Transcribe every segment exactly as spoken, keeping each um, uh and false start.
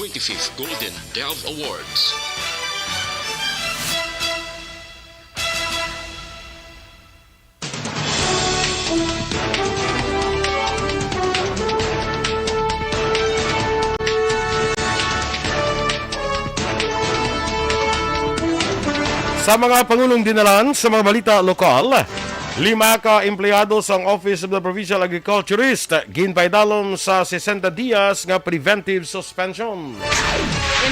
twenty-fifth Golden Dove Awards. Sa mga pangulong dinalan sa mga balita lokal, lima ka empleyado sang Office of the Provincial Agriculturist ginpaidalom sa sesenta dias nga preventive suspension.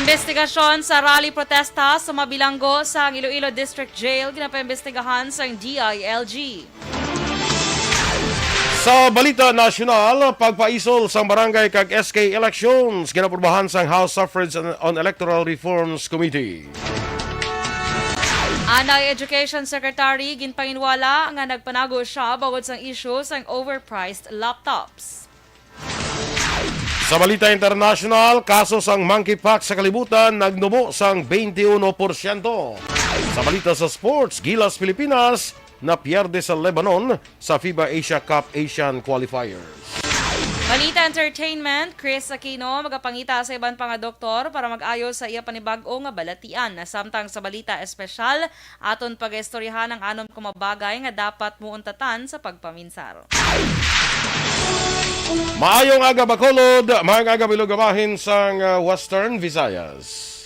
Investigasyon sa rally protesta sa mabilanggo sang Iloilo District Jail ginapaimbestigahan sang D I L G. Sa balita nasyonal, pagpaisol sang barangay kag S K elections ginaprubahan sang House Suffrage on Electoral Reforms Committee. Anay Education Secretary ginpanginwala nga nagpanago siya bangod sang issue sang overpriced laptops. Sa balita international, kaso sang monkeypox sa kalibutan nagnubo sang twenty-one porsyento. Sa balita sa sports, Gilas Pilipinas napierde sa Lebanon sa FIBA Asia Cup Asian Qualifiers. Balita entertainment, Chris Aquino magapangita sa iban pa nga doktor para mag-ayo sa iya panibag-o nga balatian. Samtang sa balita espesyal, aton pagaistoryahan ang anom ka mga bagay nga dapat mo untatan sa pagpaminsar. Maayong aga, Bacolod. Maayong aga, bilog nga bahin sang, uh, Western Visayas.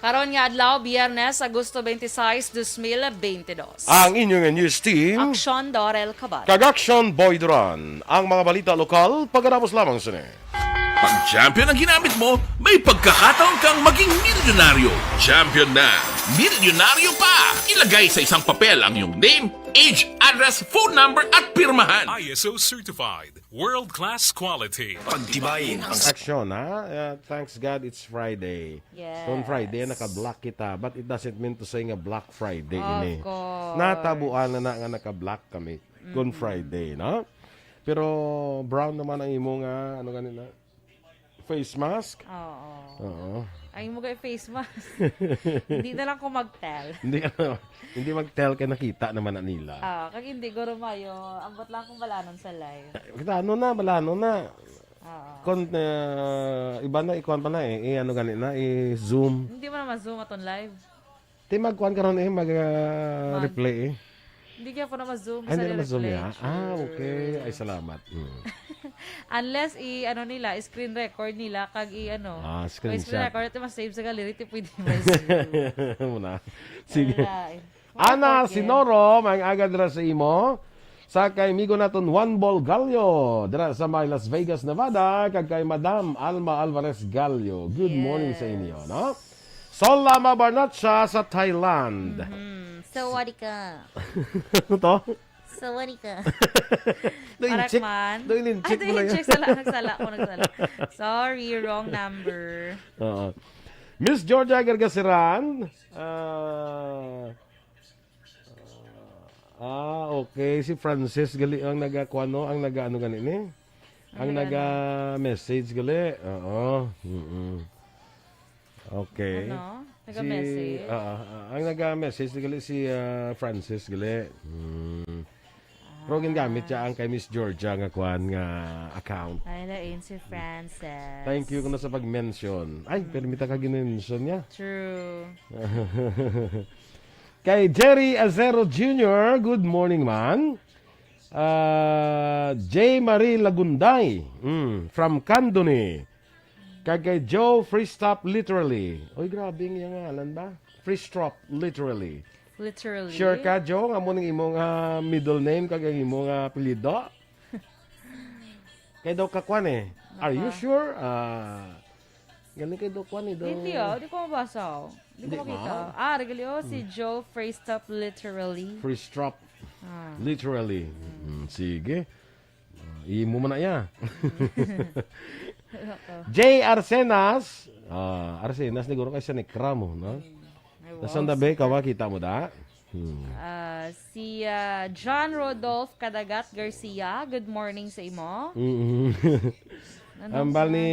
Karon nga adlaw, Biyernes, Agosto twenty-six, dos mil bentidós. Ang inyo nga news team, Aksyon Dorel Cabal. Kag Aksyon Boy Duran. Ang mga balita lokal, pagkatapos lamang sini. Pag champion ang ginamit mo, may pagkakataon kang maging milyonaryo. Champion na, milyonaryo pa! Ilagay sa isang papel ang iyong name, age, address, phone number, at pirmahan. I S O certified. World class quality. Pagtibayin ang Aksyon, ha? Uh, thanks God it's Friday. Yes. Kung Friday, naka-black kita. But it doesn't mean to say nga Black Friday ini. Of course. Natabuan na na nga naka-black kami kung Friday, no? Pero brown naman ang imo nga, ano ganina? Face mask? Oo. Oo. Ay, mo kay face mask. Hindi na lang ko mag-tell. Hindi ka na, hindi mag-tell kay nakita naman na nila. Ah, kag hindi guro mayo. Ambot lang akong balanon sa live. Kita, ano na, balano na. Oo. Kon, ah, iba na, ikuan pa na eh. Eh, ano gani na, eh, Zoom. Hindi mo na ma-Zoom aton live. Ti magkuan karon eh, mag, ah, Mag- replay eh. Hindi kaya po na ma-Zoom. Ay, hindi sa na ma-Zoom replay. Ya? Ah, okay. Ay, salamat. Mm. Unless i, ano nila, screen record nila, kag i, ano, Ah, may screen screenshot. Record, ito mas save sa gallery, ti pwede ma-Zoom. Muna. Sige. Wala eh. Ana Okay. Sinoro, may aga dira sa imo. Sa kay migo naton Juan Bol Gallo, dira sa may Las Vegas, Nevada, kag kay Madam Alma Alvarez Gallo. Good morning sa inyo, no? Yes. Solama Barnacha sa Thailand. Mhm. Sawadika. Ano to? Sawadika. Nag-incheck. Parakman. Nag-incheck Ay, mo na yan. Nag-incheck. Sala, nagsala ko, nagsala. Sorry, wrong number. Oo. Miss Georgia Gargaseran, ah, ah, okay. Si Francis gali ang nagakuano, ang nagaano gani ni? Ang Ang nagaano? Naga-message gali. Oo. Mm-mm. Okay. Ano? Naga-message? Si, ah, ah, ang naga-message gali si, ah, Francis gali. Hmm. Pero gingamit siya ang kay Miss Georgia nga kuan nga account. Ay, lain si Francis. Thank you kuno sa pag-mention. Ay, Mm. permita ka gin-mention niya. True. Kay Jerry Azero Junior, good morning, man. Ah, J Marie Lagunday, mm, from Candoni. Kag kay Joe Freestop Literally. Oy, grabe ang iyang ngalan ba? Freestrop Literally. Literally? Sure ka, Joe, nga mo ning imo nga middle name kag ang imo nga apelyido? Kay daw kakwan eh. Are you Naka- sure? Ah, galing kay daw kwan eh, daw. Hindi ah, di ko mabasa oh. Di ko Hindi, makita. ma'am. Ah, regalyo si Hmm. Joe Freestop Literally. Freestrop. Ah. Literally. Hmm. Mm, sige. Ah, imo man na iya. Ako. J Arcenas. Ah, Arcenas, siguro kay sa Necramo, no? Hmm. Ay, wow, Nasaan na ba? super. Kawa, kita mo da? Hmm. Ah, si, ah, John Rodolph Kadagat Garcia, good morning sa imo. Mm. Anong Ambal ni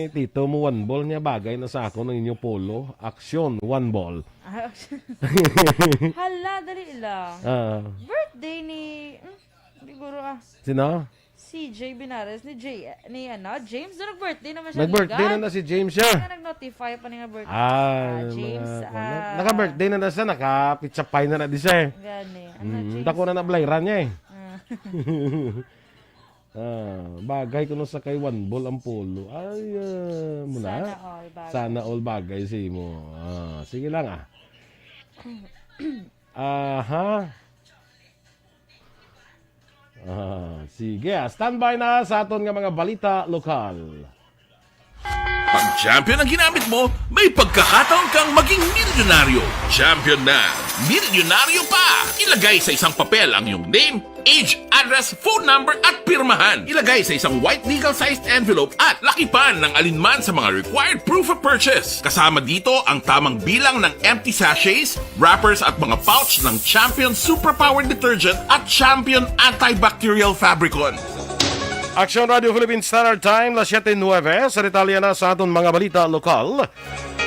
sa- Tito mo, one ball niya, bagay na sa ako ng inyo polo. Aksyon, one ball. Ah, hala, dali lang. Ah. Birthday ni, hmm, siguro ah. Sino? Si Jay Binares ni Jay, ni ano, James, do nag-birthday naman siya, Nag-birthday na na si James siya. Nga nag-notify pa ni nga birthday. Ah, Ah, James, mga, ah. naka-birthday na na siya, naka-pizza pie na na di siya eh. Gani. Ano, Mm, James? Dako na na balay ran niya eh. Ah. Ah, bagay ko no sa kay One Ball ang polo. Ay, ah, muna. Sana all bagay. Sana all bagay sa imo. Ah, sige lang ah. Aha. Ah, sige, ah, standby na sa aton nga mga balita lokal. Pag champion ang ginamit mo, may pagkakataon kang maging milyonaryo. Champion na milyonaryo pa! Ilagay sa isang papel ang iyong name, age, address, phone number at pirmahan. Ilagay sa isang white legal-sized envelope at lakipan ng alinman sa mga required proof of purchase. Kasama dito ang tamang bilang ng empty sachets, wrappers at mga pouch ng Champion Superpower Detergent at Champion Antibacterial Fabricon. Aksyon Radio Philippine Standard Time, las siete nuebe. Sa detalye na sa aton mga balita lokal,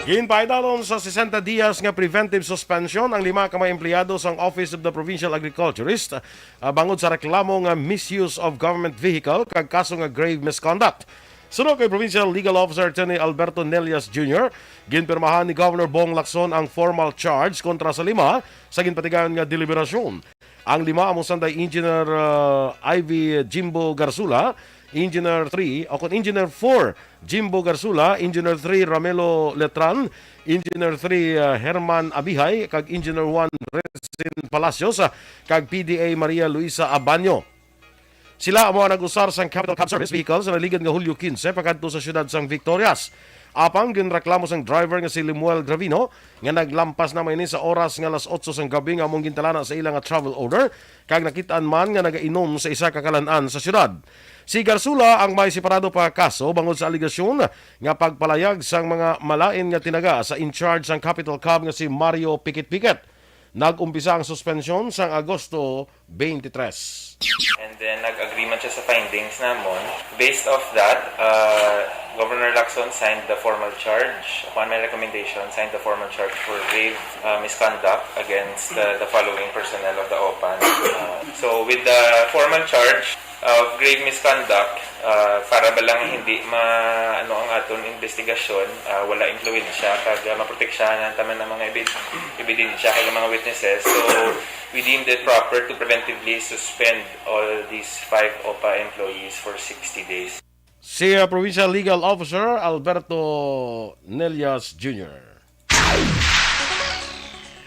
ginpaidalom sa sesenta dias nga preventive suspension ang lima ka mga empleyado sang Office of the Provincial Agriculturist, ah, bangod sa reklamo nga misuse of government vehicle kag kaso nga grave misconduct. Suno kay Provincial Legal Officer Attorney Alberto Nelias Junior, ginpirmahan ni Governor Bong Lacson ang formal charge kontra sa lima sa ginpatigayon nga deliberasyon. Ang lima amo sanday Engineer, ah, Ivy Jimbo Garsula, Engineer three, o kon Engineer four, Jimbo Garsula, Engineer three, Ramelo Letran, Engineer three, ah, Herman Abihay, kag Engineer one, Resin Palacios, ah, kag P D A Maria Luisa Abanyo. Sila amo ang nag-usar sang Capital Cab Service vehicle sa naligad nga Hulyo quince pakadto sa siyudad sang Victorias. Apang ginreklamo sang driver nga si Lemuel Gravino nga naglampas na man ini sa oras nga alas otso sang gabi nga among gintalana sa ila nga travel order, kag nakit-an man nga nagainom sa isa ka kalan-an sa siyudad. Si Garsula ang may separado pa nga kaso bangod sa alegasyon nga pagpalayag sang mga malain nga tinaga sa in-charge sang Capital Cab nga si Mario Pikit-Pikit. Nag-umpisa ang suspensyon sang Agosto twenty-three. And then, nag-agree man siya sa findings namon. Based off that, uh, Governor Lacson signed the formal charge, upon my recommendation, signed the formal charge for grave, uh, misconduct against, uh, the following personnel of the OPAN. Uh, so, with the formal charge of grave misconduct, uh, para ba lang hindi ma-, ano ang aton investigasyon, uh, wala impluwensya, kag, uh, maproteksyahan ang taman ng mga ebid-, ebidensya kag mga witnesses. So, we deemed it proper to preventively suspend all these five OPA employees for sixty days. Si, uh, Provincial Legal Officer Alberto Nelias Junior.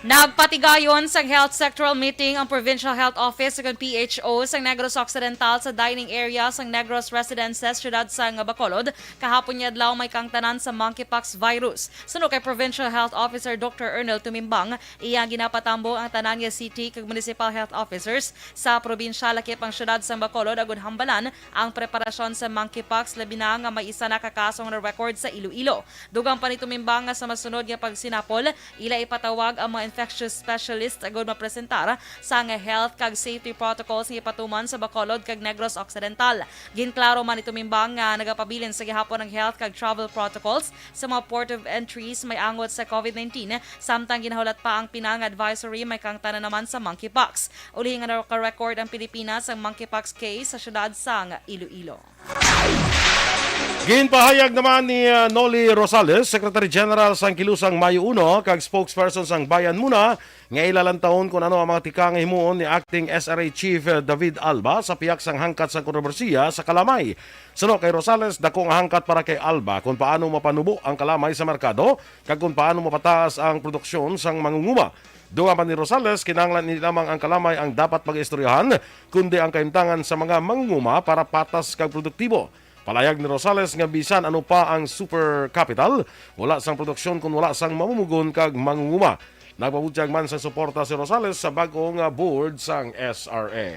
Nagpatigayon sang Health Sectoral Meeting ang Provincial Health Office ug ang P H O sang Negros Occidental sa dining area sang Negros Residences, siyudad sang Bacolod, kahapon nga adlaw, may kaangtanan sa monkeypox virus. Suno kay Provincial Health Officer Doctor Ernel Tumimbang, iya ginapatambong ang tanan nga city kag municipal health officers sa probinsya, lakip ang siyudad sang Bacolod, agud hambalan ang preparasyon sa monkeypox, labi na nga may isa na ka kaso nga na-record sa Iloilo. Dugang pa ni Tumimbang nga sa masunod nga pagsinapol, ila ipatawag ang mga infectious specialist agud mapresentar sang health kag safety protocols nga ipatuman sa Bacolod kag Negros Occidental. Ginklaro man ni Tumimbang nga nagapabilin sa gihapon ang health kag travel protocols sa mga port of entries may angot sa COVID nineteen, samtang ginahulat pa ang pinal nga advisory may kaangtanan naman sa monkeypox. Ulihi nga naka-record ang Pilipinas sang monkeypox case sa siyudad sang Iloilo. Ginpahayag naman ni, uh, Noli Rosales, Secretary General sang Kilusang Mayo Uno kag spokesperson sang Bayan Muna, nga ila lantawon kon ano ang mga tikang nga himuon ni Acting S R A Chief, uh, David Alba sa pihak sang hangkat sang kontrobersiya sa kalamay. Suno kay Rosales, dako nga hangkat para kay Alba kon paano mapanubo ang kalamay sa merkado kag kon paano mapataas ang produksyon sang mangunguma. Dugang pa ni Rosales, kinahanglan hindi lamang ang kalamay ang dapat pag-istoryahan, kundi ang kahimtangan sa mga mangunguma para patas kag produktibo. Palayag ni Rosales nga bisan ano pa ang super capital, wala sang produksyon kon wala sang mamumugon kag mangunguma. Nagpabutyag man sang suporta si Rosales sa bag-o nga board sang S R A.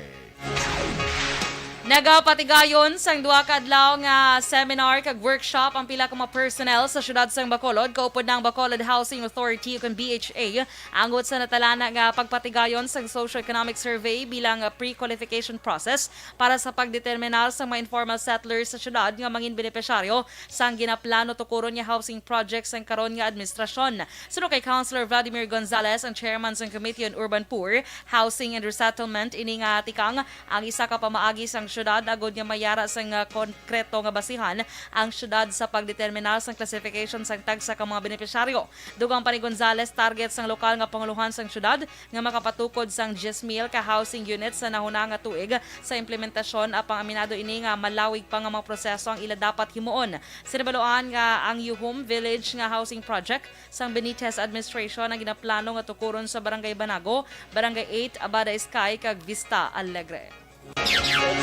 Nagapatigayon sang duha ka adlaw nga seminar kag workshop ang pila ka mga personnel sa siyudad sang Bacolod, kaupod na ang Bacolod Housing Authority, ukon B H A, angot sa natalana nga pagpatigayon sang socio-economic survey bilang pre-qualification process para sa pagdeterminar sa mga informal settlers sa siyudad nga mangin benepisyaryo sang ginaplano tukuron nga housing project sang karon nga administrasyon. Suno kay Councilor Vladimir Gonzales, ang chairman sang Committee on Urban Poor, Housing and Resettlement, ini nga tikang ang isa ka pamaagi sang syudad agod nga mayara sang, ah, konkreto nga basihan ang syudad sa pagdeterminar sang classification sang tagsa ka mga benepisyaryo. Dugang pa ni Gonzales, target sang lokal nga panguluhan sang syudad nga makapatukod sang diyes mil ka housing units sa nahuna nga tuig sa implementasyon, apang aminado ini nga malawig pa nga mga proseso ang ila dapat himuon. Sinibaluan nga ang Yuhum Village nga housing project sang Benitez administration ang ginaplano nga tukuron sa Barangay Banago, Barangay eight, Abada Sky, kag Vista Alegre.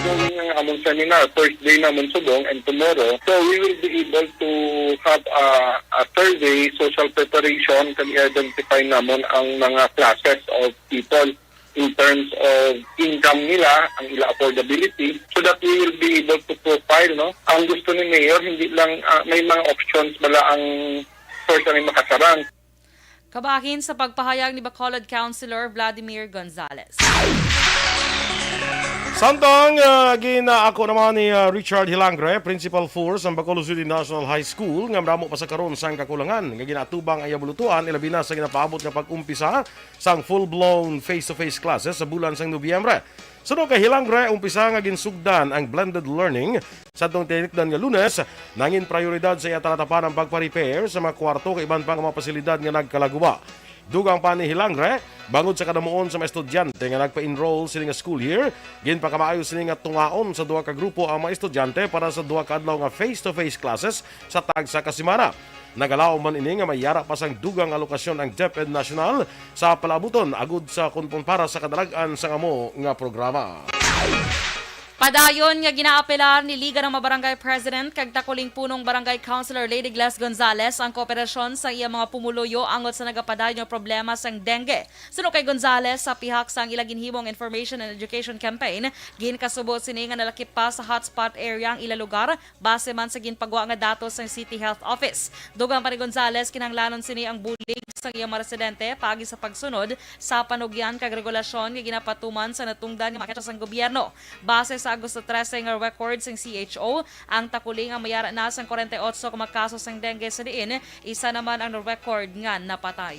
Going ang among seminar, first day namon subong and tomorrow. So we will be able to have a, a survey, social preparation, kag i-identify namon ang mga classes of people in terms of income nila, ang ila affordability, so that we will be able to profile, no? Ang gusto ni Mayor, hindi lang, ah, may mga options bala ang source ang makasarang. Kabahin sa pagpahayag ni Bacolod Councilor Vladimir Gonzales. Samtang uh, ginaako naman ni uh, Richard Hilangre, Principal four sa Bacolod City National High School, nga madamo pa sa karon sang kakulangan nga ginaatubang ang iya bulutuan, ilabi na sa ginapaabot nga pag-umpisa sang full-blown face-to-face classes sa bulan sang Nobyembre. Suno kay Hilangre, umpisa nga ginsugdan ang blended learning sa atong tinikdan nga Lunes, nangin prioridad sa iya talatapan ang pagpa-repair sa mga kwarto kag iban pa nga mga pasilidad nga nagkalaguba. Dugang pa ni Hilangre, bangod sa kadamuon sa mga estudyante nga nagpa-enroll sini nga school year, ginpakamaayo sini nga tungaon sa duha ka grupo ang mga estudyante para sa duha ka adlaw nga face-to-face classes sa tagsa ka semana. Nagalaom man ini nga may yara pa sang dugang nga lokasyon ang DepEd National sa palabuton agud sa kunpon para sa kadalag-an sang amo nga programa. Padayon nga ginaapelar ni Liga ng mga Barangay President kag Takuling Punong Barangay Councilor Lady Gles Gonzales ang kooperasyon sa iya mga pumuluyo angot sa nagapadayon nga problema sang dengue. Suno kay Gonzales, sa pihak sang ila ginhimong information and education campaign, ginkasubo sini nga nalakip pa sa hotspot area ang ila lugar base man sa ginpagwa nga datos sang City Health Office. Dugang pa ni Gonzales, kinahanglanon sini ang bulig sang iya mga residente paagi sa pagsunod sa panugyan kag regulasyon nga ginapatuman sa natungdan nga mga ahensya sang gobyerno. Base sa Agosto trese nga record sang C H O, ang Takuling ang mayara na sang kwarenta y otso ka mga kaso sang dengue, sa diin isa naman ang na-record nga napatay.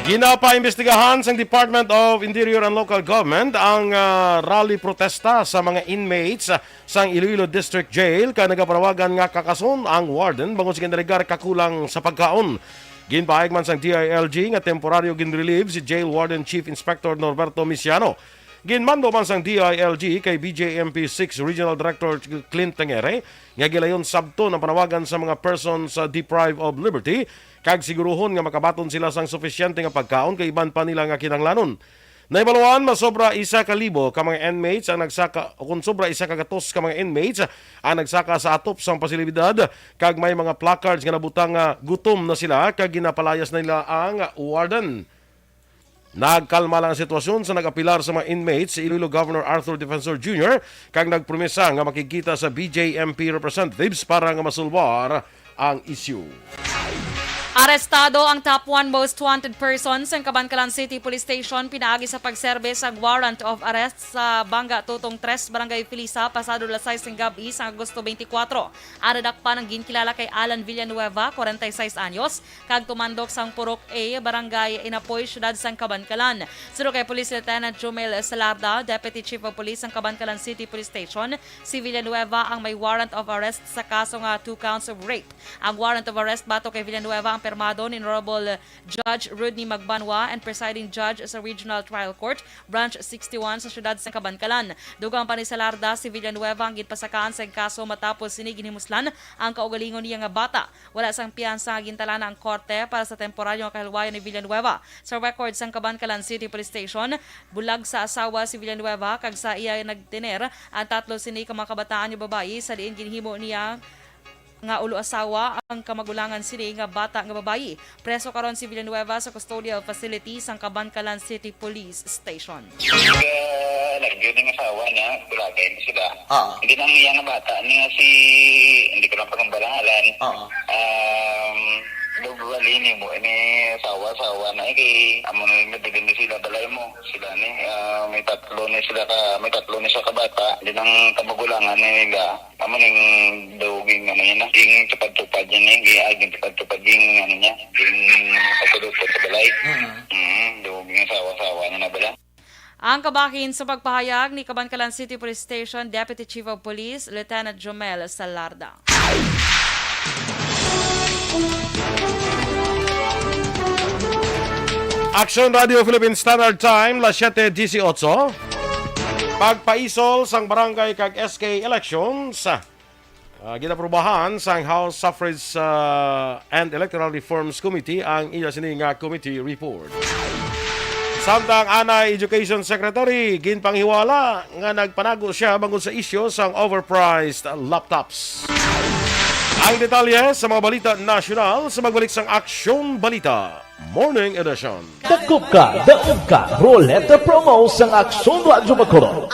Ginapaimbestigahan sang Department of Interior and Local Government ang ah, rally protesta sa mga inmates sang Iloilo District Jail kay nagapanawagan nga kakason ang warden bangod sa ginalegar kakulang sa pagkaon. Ginpahayag man sang D I L G nga temporaryo ginrelieve si Jail Warden Chief Inspector Norberto Misiano. Ginmando man sang D I L G kay B J M P six Regional Director Clint Tangere nga gilayon sabton ang panawagan sa mga persons deprived of liberty kag siguruhon nga makabaton sila sang sufisyente nga pagkaon kag iban pa nila nga kinahanglanon. Nahibaluan, masobra isa ka libo ka mga inmates ang nagsaka, o kon sobra isa ka gatos ka mga inmates ang nagsaka sa atop sang pasilidad, kag may mga placards nga nabutang nga gutom na sila kag ginapalayas na nila ang warden. Nagkalma lang ang sitwasyon sa nag-apilar sa mga inmates si Iloilo Governor Arthur Defensor Junior kag nagpromesa nga makigkita sa B J M P representatives para nga masulbar ang isyu. Arestado ang top one most wanted person sa Kabankalan City Police Station pinaagi sa pagserbe sang warrant of arrest sa Banga Tutong tres, Barangay Felisa, pasado alas sais sang gab-i sa Agosto twenty-four. Ang nadakpan ang ginkilala kay Alan Villanueva, forty-six anyos, kag tumandok sang Purok A, Barangay Inapoy, Siyudad sang Kabankalan. Suno kay Police Lieutenant Jumel Salarda, Deputy Chief of Police sang Kabankalan City Police Station, si Villanueva ang may warrant of arrest sa kaso nga two counts of rape. Ang warrant of arrest batok kay Villanueva ang pirmado ni Honorable Judge Rodney Magbanwa and presiding judge sa Regional Trial Court, Branch sixty-one sa siyudad sa Kabankalan. Dugang pa ni Salarda, si Villanueva ang ginpasakaan sa kaso matapos sini ginhimuslan ang kaugalingon niya nga bata. Wala sang piyansa nga gintalana ang korte para sa temporaryo nga kahilwayan ni Villanueva. Sa record sang Kabankalan City Police Station, bulag sa asawa si Villanueva kag sa iya nagtener ang tatlo sini ka mga kabataan nga babayi, sa diin ginhimo niya nga ulo-asawa ang kamagulangan sini nga bata nga babayi. Preso karon si Villanueva sa custodial facility sang Kabankalan City Police Station. Nagyo ning asawa niya, bulagay na sila. Oo. Hindi nang iya nga bata niya si, hindi ko lang pagkambalangalan. Oo. Um, Nagwali ni mo, ini asawa-asawa na eh, kay amo na yung nabigyan ni sila balay mo. Sila ni, ah, may tatlo ni sila ka, may tatlo ni sa kabata. Hindi nang kamagulangan nila. Amo ning duging ano niya na. Yung tupad-tupad niya ni, yung, ah, yung tupad-tupad yung ano niya. Yung pagkadupot sa balay. Mm. Mm, duging asawa-asawa niya na bala. Ang kabahin sa pagpahayag ni Kabankalan City Police Station Deputy Chief of Police Lieutenant Jomel Salarda. Action Radio Philippine Standard Time, las siete dieciocho. Pagpaisol sang barangay kag S K elections, ah, ginaprubahan sang House Suffrage, ah, and Electoral Reforms Committee ang iya sini nga committee report. Samtang anay Education Secretary ginpanghiwala nga nagpanago siya bangod sa isyu sang overpriced laptops. Ang detalye sa mga balita nasyonal sa magbalik sang Aksyon Balita Morning Edition. Dakop ka, daog ka, Roleta Promo sang Aksyon Radyo Bacolod.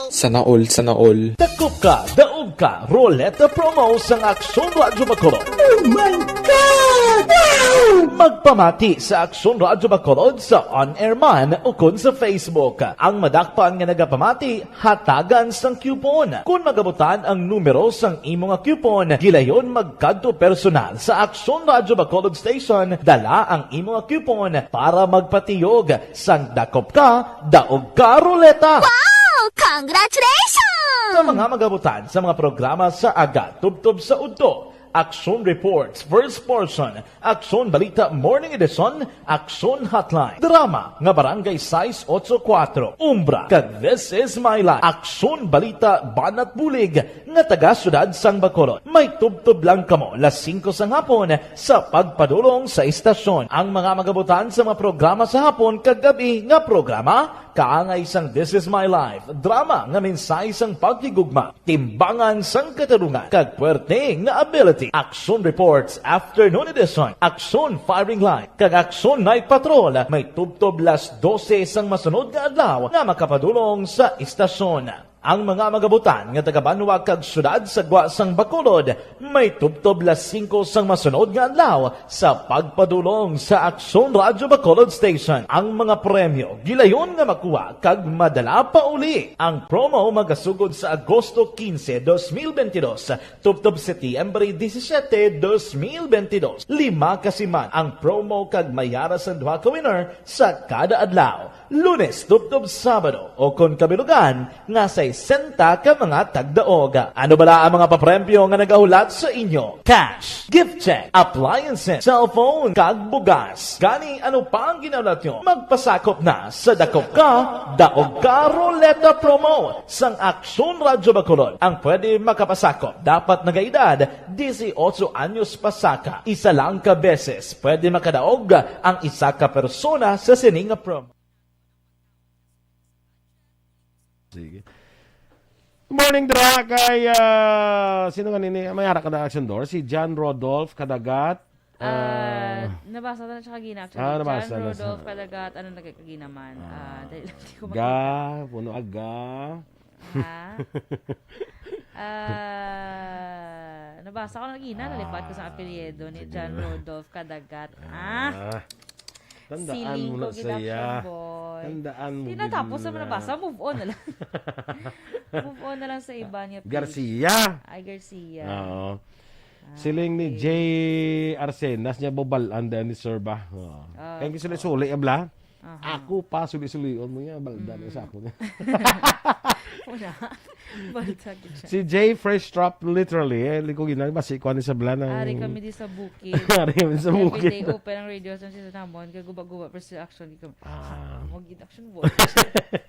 Sana all, sana all. Dakop ka, daog ka, Roleta Promo sang Aksyon Radyo Bacolod. Oh my God! Wow! Magpamati sa Aksyon Radyo Bacolod sa on-air man o kon sa Facebook. Ang madakpan nga nagapamati, hatagan sang coupon. Kon magabutan ang numero sang imo nga coupon, gilayon magkadto personal sa Aksyon Radyo Bacolod Station, dala ang imo nga coupon para magpatiyog sang dakop ka, daog ka, Roleta. Wow! Congratulations! Sa mga magabutan sa mga programa sa aga tubtob sa udto, Aksyon Reports, First Portion, Aksyon Balita Morning Edition, Aksyon Hotline, drama nga Barangay sais ocho kuatro, Umbra, kag This Is My Life, Aksyon Balita Banat Bulig nga taga Siyudad sang Bacolod. May tubtob lang kamo las singko sang hapon sa pagpadulong sa istasyon. Ang mga magabutan sa mga programa sa hapon kag gab-i nga programa, kaangay sang This Is My Life, drama nga mensahe sang paghigugma, timbangan sang katarungan, kag puwerte nga ability. Aksyon Reports Afternoon Edition, Aksyon Firing Line, kag Aksyon Night Patrol may tubtob las dose sang masunod nga adlaw nga makapadulong sa istasyon. Ang mga magabutan nga taga-banwa kag siyudad sa gwa sang Bacolod may tubtob las singko sang masunod nga adlaw sa pagpadulong sa Aksyon Radyo Bacolod Station. Ang mga premyo gilayon nga makuha kag madala pauli. Ang promo magasugod sa Agosto quince, dos mil veintidós, tubtob Setyembre disisiete, dos mil veintidós. Lima ka siman ang promo kag may ara sang duha ka winner sa kada adlaw. Lunes tubtob Sabado, o kon kabilugan nga sesenta ka mga tagdaog. Ano bala ang mga papremyo nga nagahulat sa inyo? Cash, gift check, appliances, cellphone, kag bugas. Gani, ano pa ang ginahulat nyo? Magpasakop na sa Dakop Ka, Daog Ka Roleta Promo sang Aksyon Radyo Bacolod. Ang pwede makapasakop dapat nagaedad disiotso anyos pasaka. Isa lang ka beses pwede makadaog ang isa ka persona sa sini nga promo. Sige. Morning, dra kay, ah, sino nga nini? May ara ka na action door? Si John Rodolph Kadagat. Ah, Ah, nabasa na siya kagina, actually. Ah, nabasa John na sa Rodolph Kadagat, ano na kagina man? Ah, Ah, dali lang, di ko ga, makita. Puno aga. Ha? Ah, nabasa ko na gina, nalipat ko sa Ah, apelyido ni sige John na. Rodolph Kadagat. Ah, Ah, tandaan siling mo ko na gid, saya. Action boy. Tandaan mo gid Tinatapos naman na. Nabasa, move on na lang. Move on na lang sa iba niya, please. Garcia. Ay, Garcia. Oo. Ah, siling ni okay. Jay Arcenas niya, bobalan din ni Sir ba? Oo. Ah, kaya gisuli-suli, abla? Aha. Ako pa, suli-sulion mo niya, balda na Mm. sa ako niya. Una, balda gid siya. Si Jay Fresh Trap, literally, eh, liko gina, basi kuha ni sa bala ng Ari kami di sa bukid. Ari kami sa bukid. Everyday open ang radio sa season namon, kay guba-guba, pero sa action, di kami, Ah. ah, wag gid action, boy.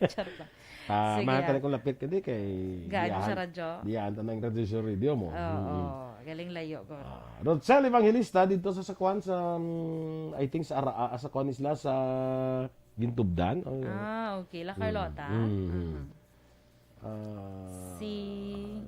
Charot lang. Ah, sige, mga ah. Kani kung lapit ka di kay Gaan ko sa diyahan, radyo. Diyahan ta ng radyo sa radio mo. Oo, Mm. oo. Galing layo ko. Ah, Rosel Evangelista, dito sa, sa kwan, sa, um, I think sa Ara-, ah, sa kwan isla, sa Gintubdan. Oh, yeah. Ah, okay. La Mm, Carlota. Mm, mm. Aha. Ah, si,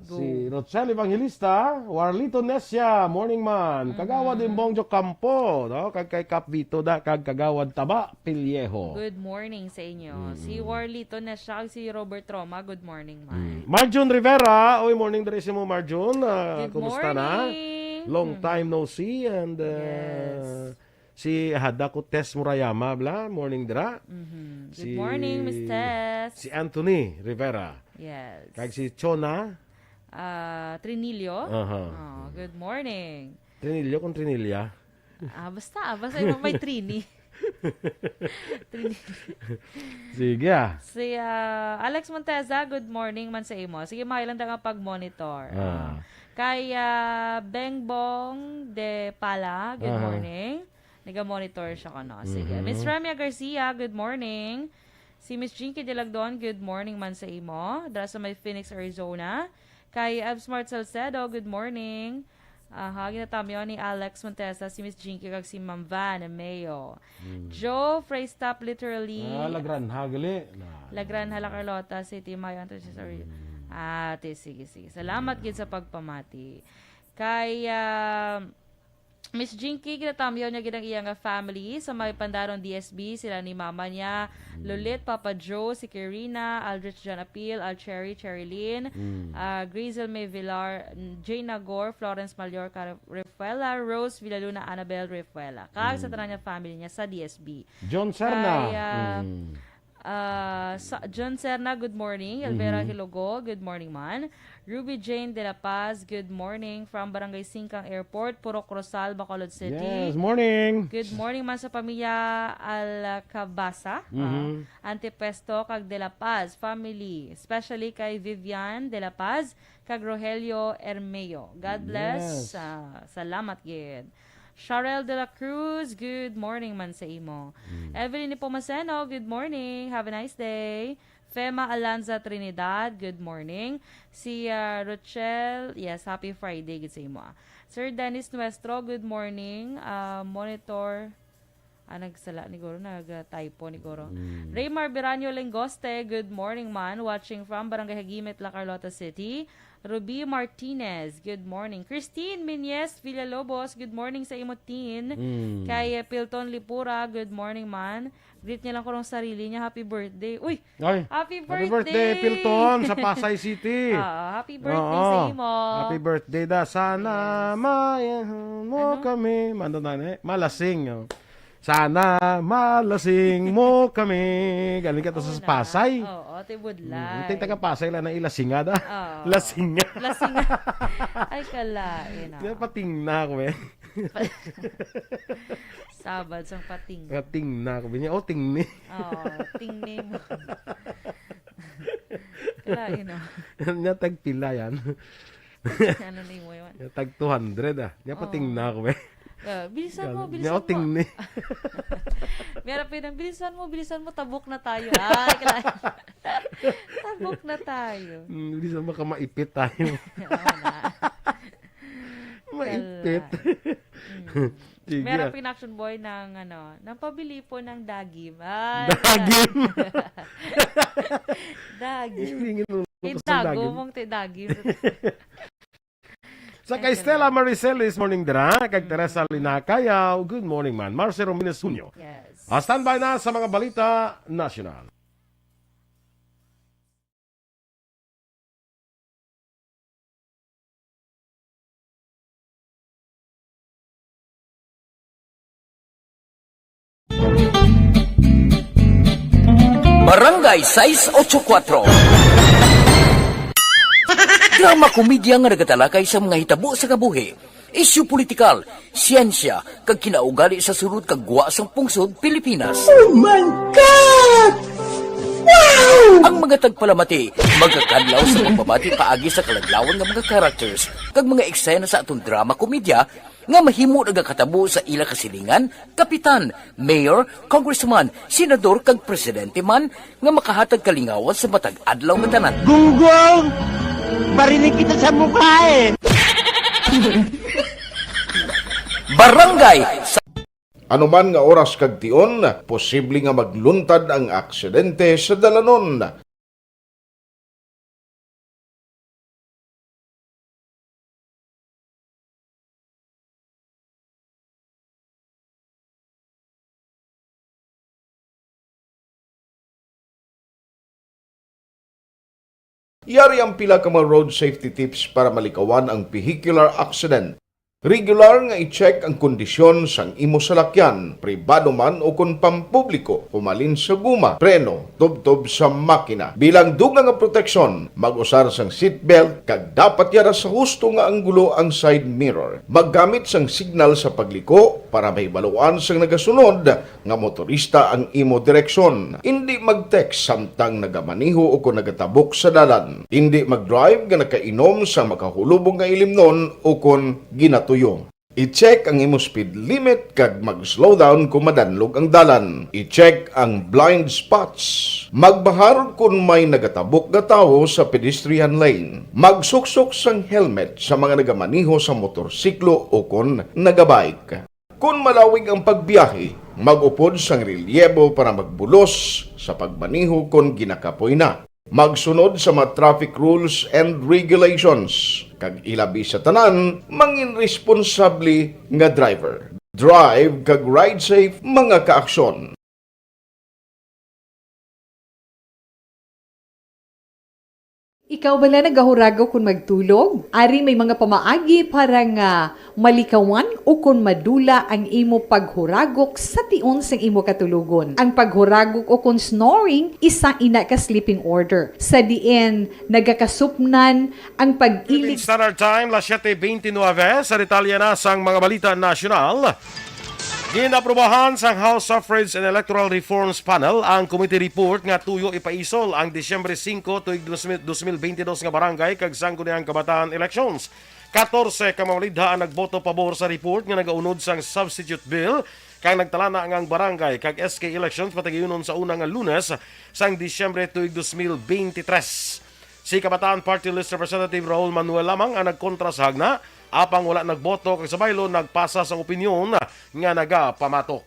go. Si Rosel Evangelista, Warlito Nesia, morning man. Mhm. Kagawad Imbong Jocampo, no? Kag kay Kap Vito da, kag Kagawad Taba Pillejo. Good morning sa inyo. Si Mm-mm. Warlito Nesia, si Robert Roma, good morning man. Mm. Marjun Rivera, oy, morning diri sa mo, Marjun. Ah, good morning. Kumusta na? Long Mm. time no see and, uh, yes. Si Hadako Tess Murayama, bla, morning dira. Mhm. Good morning, Miss Tess. Si Anthony Rivera. Yes. Kag si Chona. Ah, Trinilio. Aha. Oh, good morning. Trinilio kung Trinilya? Ah, basta, ah, basta yung may Trini. Sige, ah. Si, ah, Alex Monteza, good morning man sa imo. Sige, maayo lang ta nga pag-monitor. Ah. Ah, kay, ah, Bengbong de Pala, good Aha. morning. Naga-monitor siya ko, no? Sige. Mhm. Miss Ramya Garcia, good morning. Si Miss Jinky Dilagdon, good morning man sa imo. Dara sa may Phoenix, Arizona. Kay Absmart Salcedo, good morning. Aha, ginatamyo ni Alex Montesa, si Miss Jinky, kag si Ma'am Van Mayo. Hmm. Joe Freystop, literally. Ah, Lagranha, gali. Na, Lagranha, La Carlota City, Mayo Antonio Cesar. Hmm. Ah, ti, sige, sige. Salamat gid sa pagpamati. Kay, ah, Miss Jinky, ginatamyaw niya gid ang iya nga family sa may Pandaron D S B, sila ni mama niya, Lolit, Papa Joe, si Kirina, Aldrich John Apil, Al Cherry, Cherry Lynn, Mm. ah, Grazel May Villar, Jane Nagor, Florence Mallorca Refuela, Rose Villaluna, Annabel Refuela, kag sa Mm. tanan nga family niya sa D S B. John Serna. Kay, ah, Mm. Ah, sa, John Serna, good morning. Elvira Mhm. Hilogo, good morning man. Ruby Jane de la Paz, good morning from Barangay Singkang Airport, Purok Rosal, Bacolod City. Yes, morning. Good morning man sa pamilya Alcabasa, ah, Mhm. Auntie Pesto, kag de la Paz family, especially kay Vivian de la Paz kag Rogelio Ermeo. God bless. Yes. Ah, salamat gid. Charel de la Cruz, good morning man sa imo. Mm. Evelyn Nepomuceno, good morning. Have a nice day. Fema Alanza Trinidad, good morning. Si, ah, Rochelle, yes, happy Friday gid sa imo, ah. Sir Dennis Nuestro, good morning. Ah, monitor, ah, nagsala ni guro, nag-typo ni guro. Mm. Raymar Biranyo Lengoste, good morning man. Watching from Barangay Hagimit, La Carlota City. Ruby Martinez, good morning. Christine Minyes Villalobos, good morning sa imo, Tin. Mm. Kay, eh, Pilton Lipura, good morning man. Greet niya lang kurang sarili niya, happy birthday. Uy, Ay, happy happy birthday, birthday! Pilton, sa Pasay City. Oo, happy birthday Oo. sa imo. Happy birthday da. Sana Yes. mayahan mo Ano? kami. Mando na ni. Malasing, oh. Sana malasing mo kami. Galing ka to Oo sa na. Pasay. Oo, ti budlay. Mm, ti taga Pasay lang na ilasinga da. Oo. Lasinga. Lasinga. Ay, kalain, ah. Di, pating na ako, eh. Sabad sang pating. Pating na ako. Binya, oh, tingni. Oo, tingni mo. Kalain, oh. Nya tagpila yan. Ano ni mo yun? Nya tag two hundred, ah. Nya pating Oo. na ako, eh. Ah, bilisan mo, Nya, bilisan nya mo. tingni. Meron pa yun, bilisan mo, bilisan mo, tabok na tayo. Ay, kala-, tabok na tayo. Mm, bilisan mo, baka maipit tayo. Oo na. Maipit. Kala-, mm. Sige, Meron ah. pa yun, Action Boy, ng, ano, ng pabili po ng dagim. Ay, Dagim? Dagim. Hingin mo Kay ko sa Dago dagim. mong ti dagim. Sa Ay, kay Stella talaga. Maricelis, morning dira. Kag Mm. Teresa Linacayaw, good morning man. Marcelo Minasuño. Yes. Ah, standby na sa mga balita nasyonal. Barangay sais ocho kuatro. Drama komedya nga nagatalakay sa mga hitabo sa kabuhi, isyu politikal, siyensya, kag kinaugali sa sulod kag gwa sang pungsod Pilipinas. Oh my God! Wow! Ang mga tagpalamati magakadlaw sa pagbabati paagi sa kaladlawan nga mga characters kag mga eksena sa aton drama komedya nga mahimo nagakatabo sa ila kasilingan, kapitan, mayor, congressman, senador, kag presidente man nga makahatag kalingawan sa matag adlaw nga tanan. Gunggong! Barinig kita sa mukha, eh! Barangay sa Anuman nga oras kag tion, posible nga magluntad ang aksidente sa dalanon. Yari ang pila ka mga road safety tips para malikawan ang vehicular accident. Regular nga i-check ang kondisyon sang imo salakyan, pribado man o kon pampubliko, humalin sa guma, preno, tubtob sa makina. Bilang dugang nga proteksyon, mag-usar sang seatbelt kag dapat yara sa husto nga anggulo ang side mirror. Maggamit sang signal sa pagliko, Para mahibaluan sang nagasunod nga motorista ang imo direksyon. Indi mag-text samtang nagamaneho o kon nagatabok sa dalan. Indi mag-drive nga nakainom sang makahulubong nga ilimnon o kon ginatuyo. I-check ang imo speed limit kag mag-slow down kon madanlog ang dalan. I-check ang blind spots. Magbahar kon may nagatabok nga tawo sa pedestrian lane. Magsuksok sang helmet sa mga nagamaneho sa motorsiklo o kon nagabike. Kon malawig ang pagbiyahe, mag-upod sang relyebo para magbulos sa pagmaneho kon ginakapoy na. Magsunod sa mga traffic rules and regulations, kag ilabi sa tanan, mangin responsable nga driver. Drive kag ride safe, mga kaaksyon. Ikaw bala nagahuragok kon magtulog? Ari may mga pamaagi para nga malikawan o kon madula ang imo paghuragok sa tion sang imo katulogon. Ang paghuragok o kon snoring, isa ina ka sleeping order, sa diin nagakasupnan ang Philippine pag-ilig. Standard Time, las siete veintinueve. Sa detalye na sang mga balita nasyonal, ginaprubahan sang House Suffrage and Electoral Reforms Panel ang committee report nga tuyo ipaisol ang Disyembre singko tuig dos mil, dos mil bentidós nga barangay kag sangguniang kabataan elections. Katorse ka mga mamalidha ang nagboto pabor sa report nga nagaunod sang substitute bill, kag nagtalana nga ang barangay kag S K elections patigayunon sa una nga Lunes sang Disyembre tuig dos mil beintitrés. Si Kabataan Party List Representative Raul Manuel lamang ang nagkontra sa hagna, apang wala nagboto kag sa baylo nagpasa sang opinyon nga nagapamatok.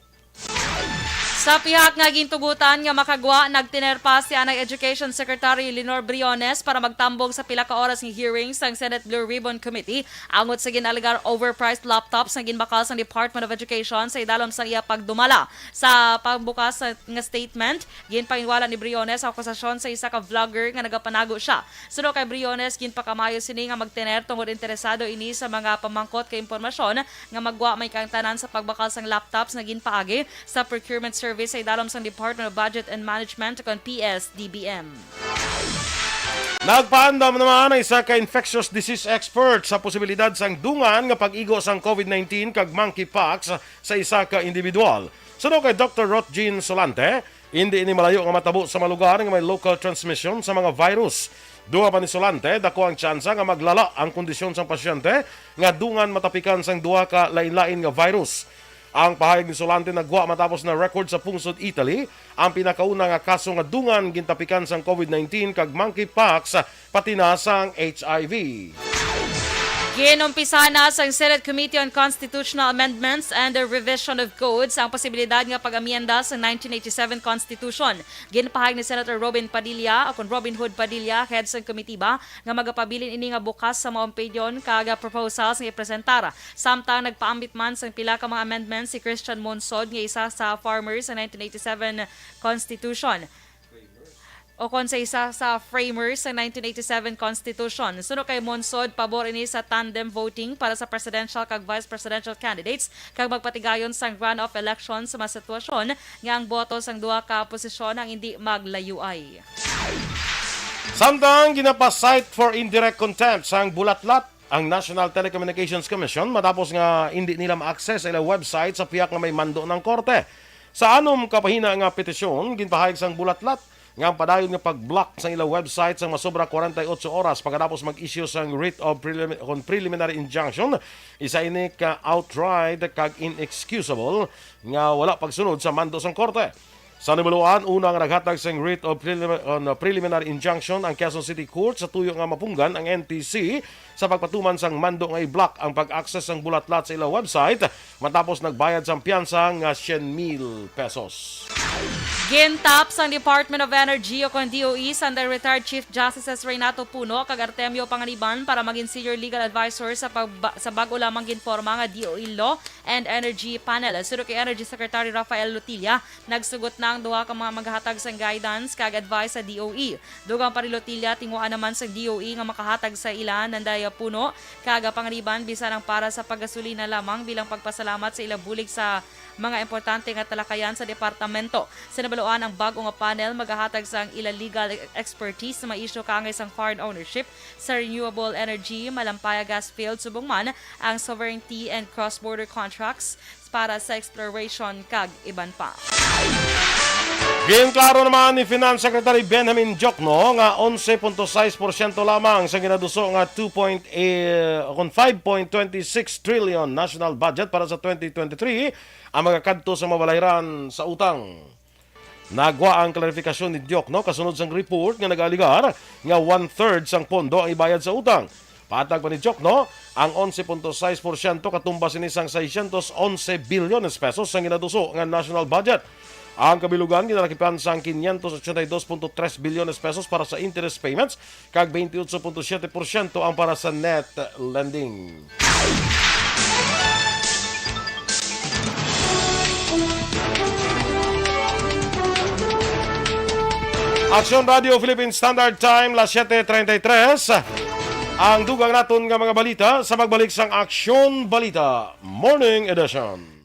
Sa pihak nga gintugutan nga makagwa, nagtiner pa si anay Education Secretary Lenore Briones para magtambong sa pila ka oras nga hearing sang Senate Blue Ribbon Committee angot sa gin-alegar overpriced laptops nga ginbakal sang Department of Education sa idalom sang iya pagdumala. Sa pagbukas sa, nga statement, ginpahinwala ni Briones ang akusasyon sa isa ka vlogger nga nagapanago sia. Suno kay Briones, ginpakamayo sini nga magtener tungod interesado ini sa mga pamangkot kay impormasyon nga magwa may kaangtanan sa pagbakal sang laptops nga ginpaagi sa procurement service sa idalom sang Department of Budget and Management kon P S D B M. Nagpaandam naman ang isa ka infectious disease expert sa posibilidad sang dungan nga pag-igo sang COVID nineteen kag monkeypox sa isa ka individual. Suno kay Doktor Rotjean Solante, indi ini malayo nga matabo sa mga lugar nga may local transmission sa mga virus. Duha pa ni Solante, dako ang tsansa nga maglala ang kondisyon sang pasyente nga dungan matapikan sang duha ka lain-lain nga virus. Ang pahayag ni Solante nagwa matapos na-record sa pungsod Italy ang pinakauna nga kaso nga dungan gintapikan sang COVID nineteen kag monkeypox, pati na sang H I V. Ginumpisa na sang Senate Committee on Constitutional Amendments and the Revision of Codes ang posibilidad nga pag-amyenda sa nineteen eighty-seven Constitution. Ginpahayag ni Senator Robin Padilla, o kon Robin Hood Padilla, head sang komitiba, nga magapabilin ini nga bukas sa mga opinyon kag proposals nga ipresentar. Samtang nagpaambit man sang pila ka mga amendments si Christian Monsod, nga isa sa farmer sa nineteen eighty-seven Constitution, o kon sa isa sa framers sa nineteen eighty-seven Constitution. Suno kay Monsod, pabor ini sa tandem voting para sa presidential kag vice presidential candidates, kag magpatigayon sang runoff election sa mga sitwasyon nga ang boto sang duha ka posisyon ang indi maglayuay. Samtang ginapa-cite for indirect contempt sang bulatlat ang National Telecommunications Commission matapos nga indi nila ma-access sa ilang website sa pihak nga may mando ng korte. Sa anom ka pahina nga petisyon, ginpahayag sang bulatlat nga ang padayon nga pag-block sa ilang website sang masobra kwarenta y ocho oras pagkatapos mag-issue sang writ of prelim-, kon preliminary injunction, isa ini ka outright kag inexcusable nga wala pagsunod sa mando sang korte. Sa nabaluan, una nga naghatag sang writ of prelim-, on preliminary injunction ang Quezon City Court sa tuyo nga mapunggan ang N T C sa pagpatuman sang mando nga i-block ang pag-access sang bulatlat sa ilang website matapos nagbayad sang piyansa nga syen mil pesos. Gintap sang Department of Energy o kon D O E sang the retired Chief Justices Renato Puno kag Artemio Panganiban para maging senior legal advisor sa pagba-, sa bag-o lamang ginporma nga D O E Law and Energy Panel. Suno kay Energy Secretary Rafael Lotilla, nagsugot na ang duha ka mga maghatag sang guidance kag advice sa D O E. Dugang pa ni Lotilla, tinguhaan naman sang D O E nga makahatag sa ila Nanday Puno kag Panganiban bisan ang para sa paggasolina lamang bilang pagpasalamat sa ila bulig sa mga importante nga talakayan sa departamento. Sa nabaluan, ang bag-o nga panel magahatag sang ila legal expertise sa mga isyu kaangay sang foreign ownership sa renewable energy, malampaya gas field, subong man ang sovereignty and cross-border contracts, para sa exploration kag iban pa. Ginklaro naman ni Finance Secretary Benjamin Diokno nga onse punto sais porsyento lamang sa ginaduso nga two point, eh, kon five point twenty six trillion national budget para sa twenty twenty-three ang magakadto sa mabalayran sa utang. Nagwa ang klarifikasyon ni Diokno kasunod sang report nga nag-aalegar nga one-third sang pondo ang ibayad sa utang. Patag pa ni Diokno, ang onse punto sais porsyento katumbas ini sang seiscientos onse bilyones pesos sang ginaduso nga national budget. Ang kabilugan ginalakipan sang quinientos ochenta y dos punto tres bilyones pesos para sa interest payments kag twenty-eight point seven percent ang para sa net lending. Aksyon Radio Philippine Standard Time, las siete treinta y tres. Ang dugang naton nga mga balita sa pagbalik sang Aksyon Balita Morning Edition.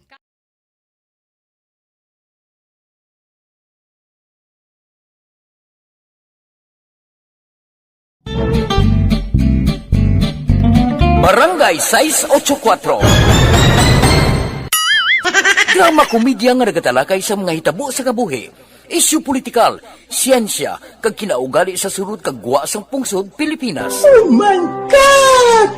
Barangay sais ocho kuwatro. Drama komedya nga nagatalakay sa mga hitabo sa kabuhi, isyu politikal, siyensya, kag kinaugali sa sulod kag gwa sang pungsod Pilipinas. Oh my God!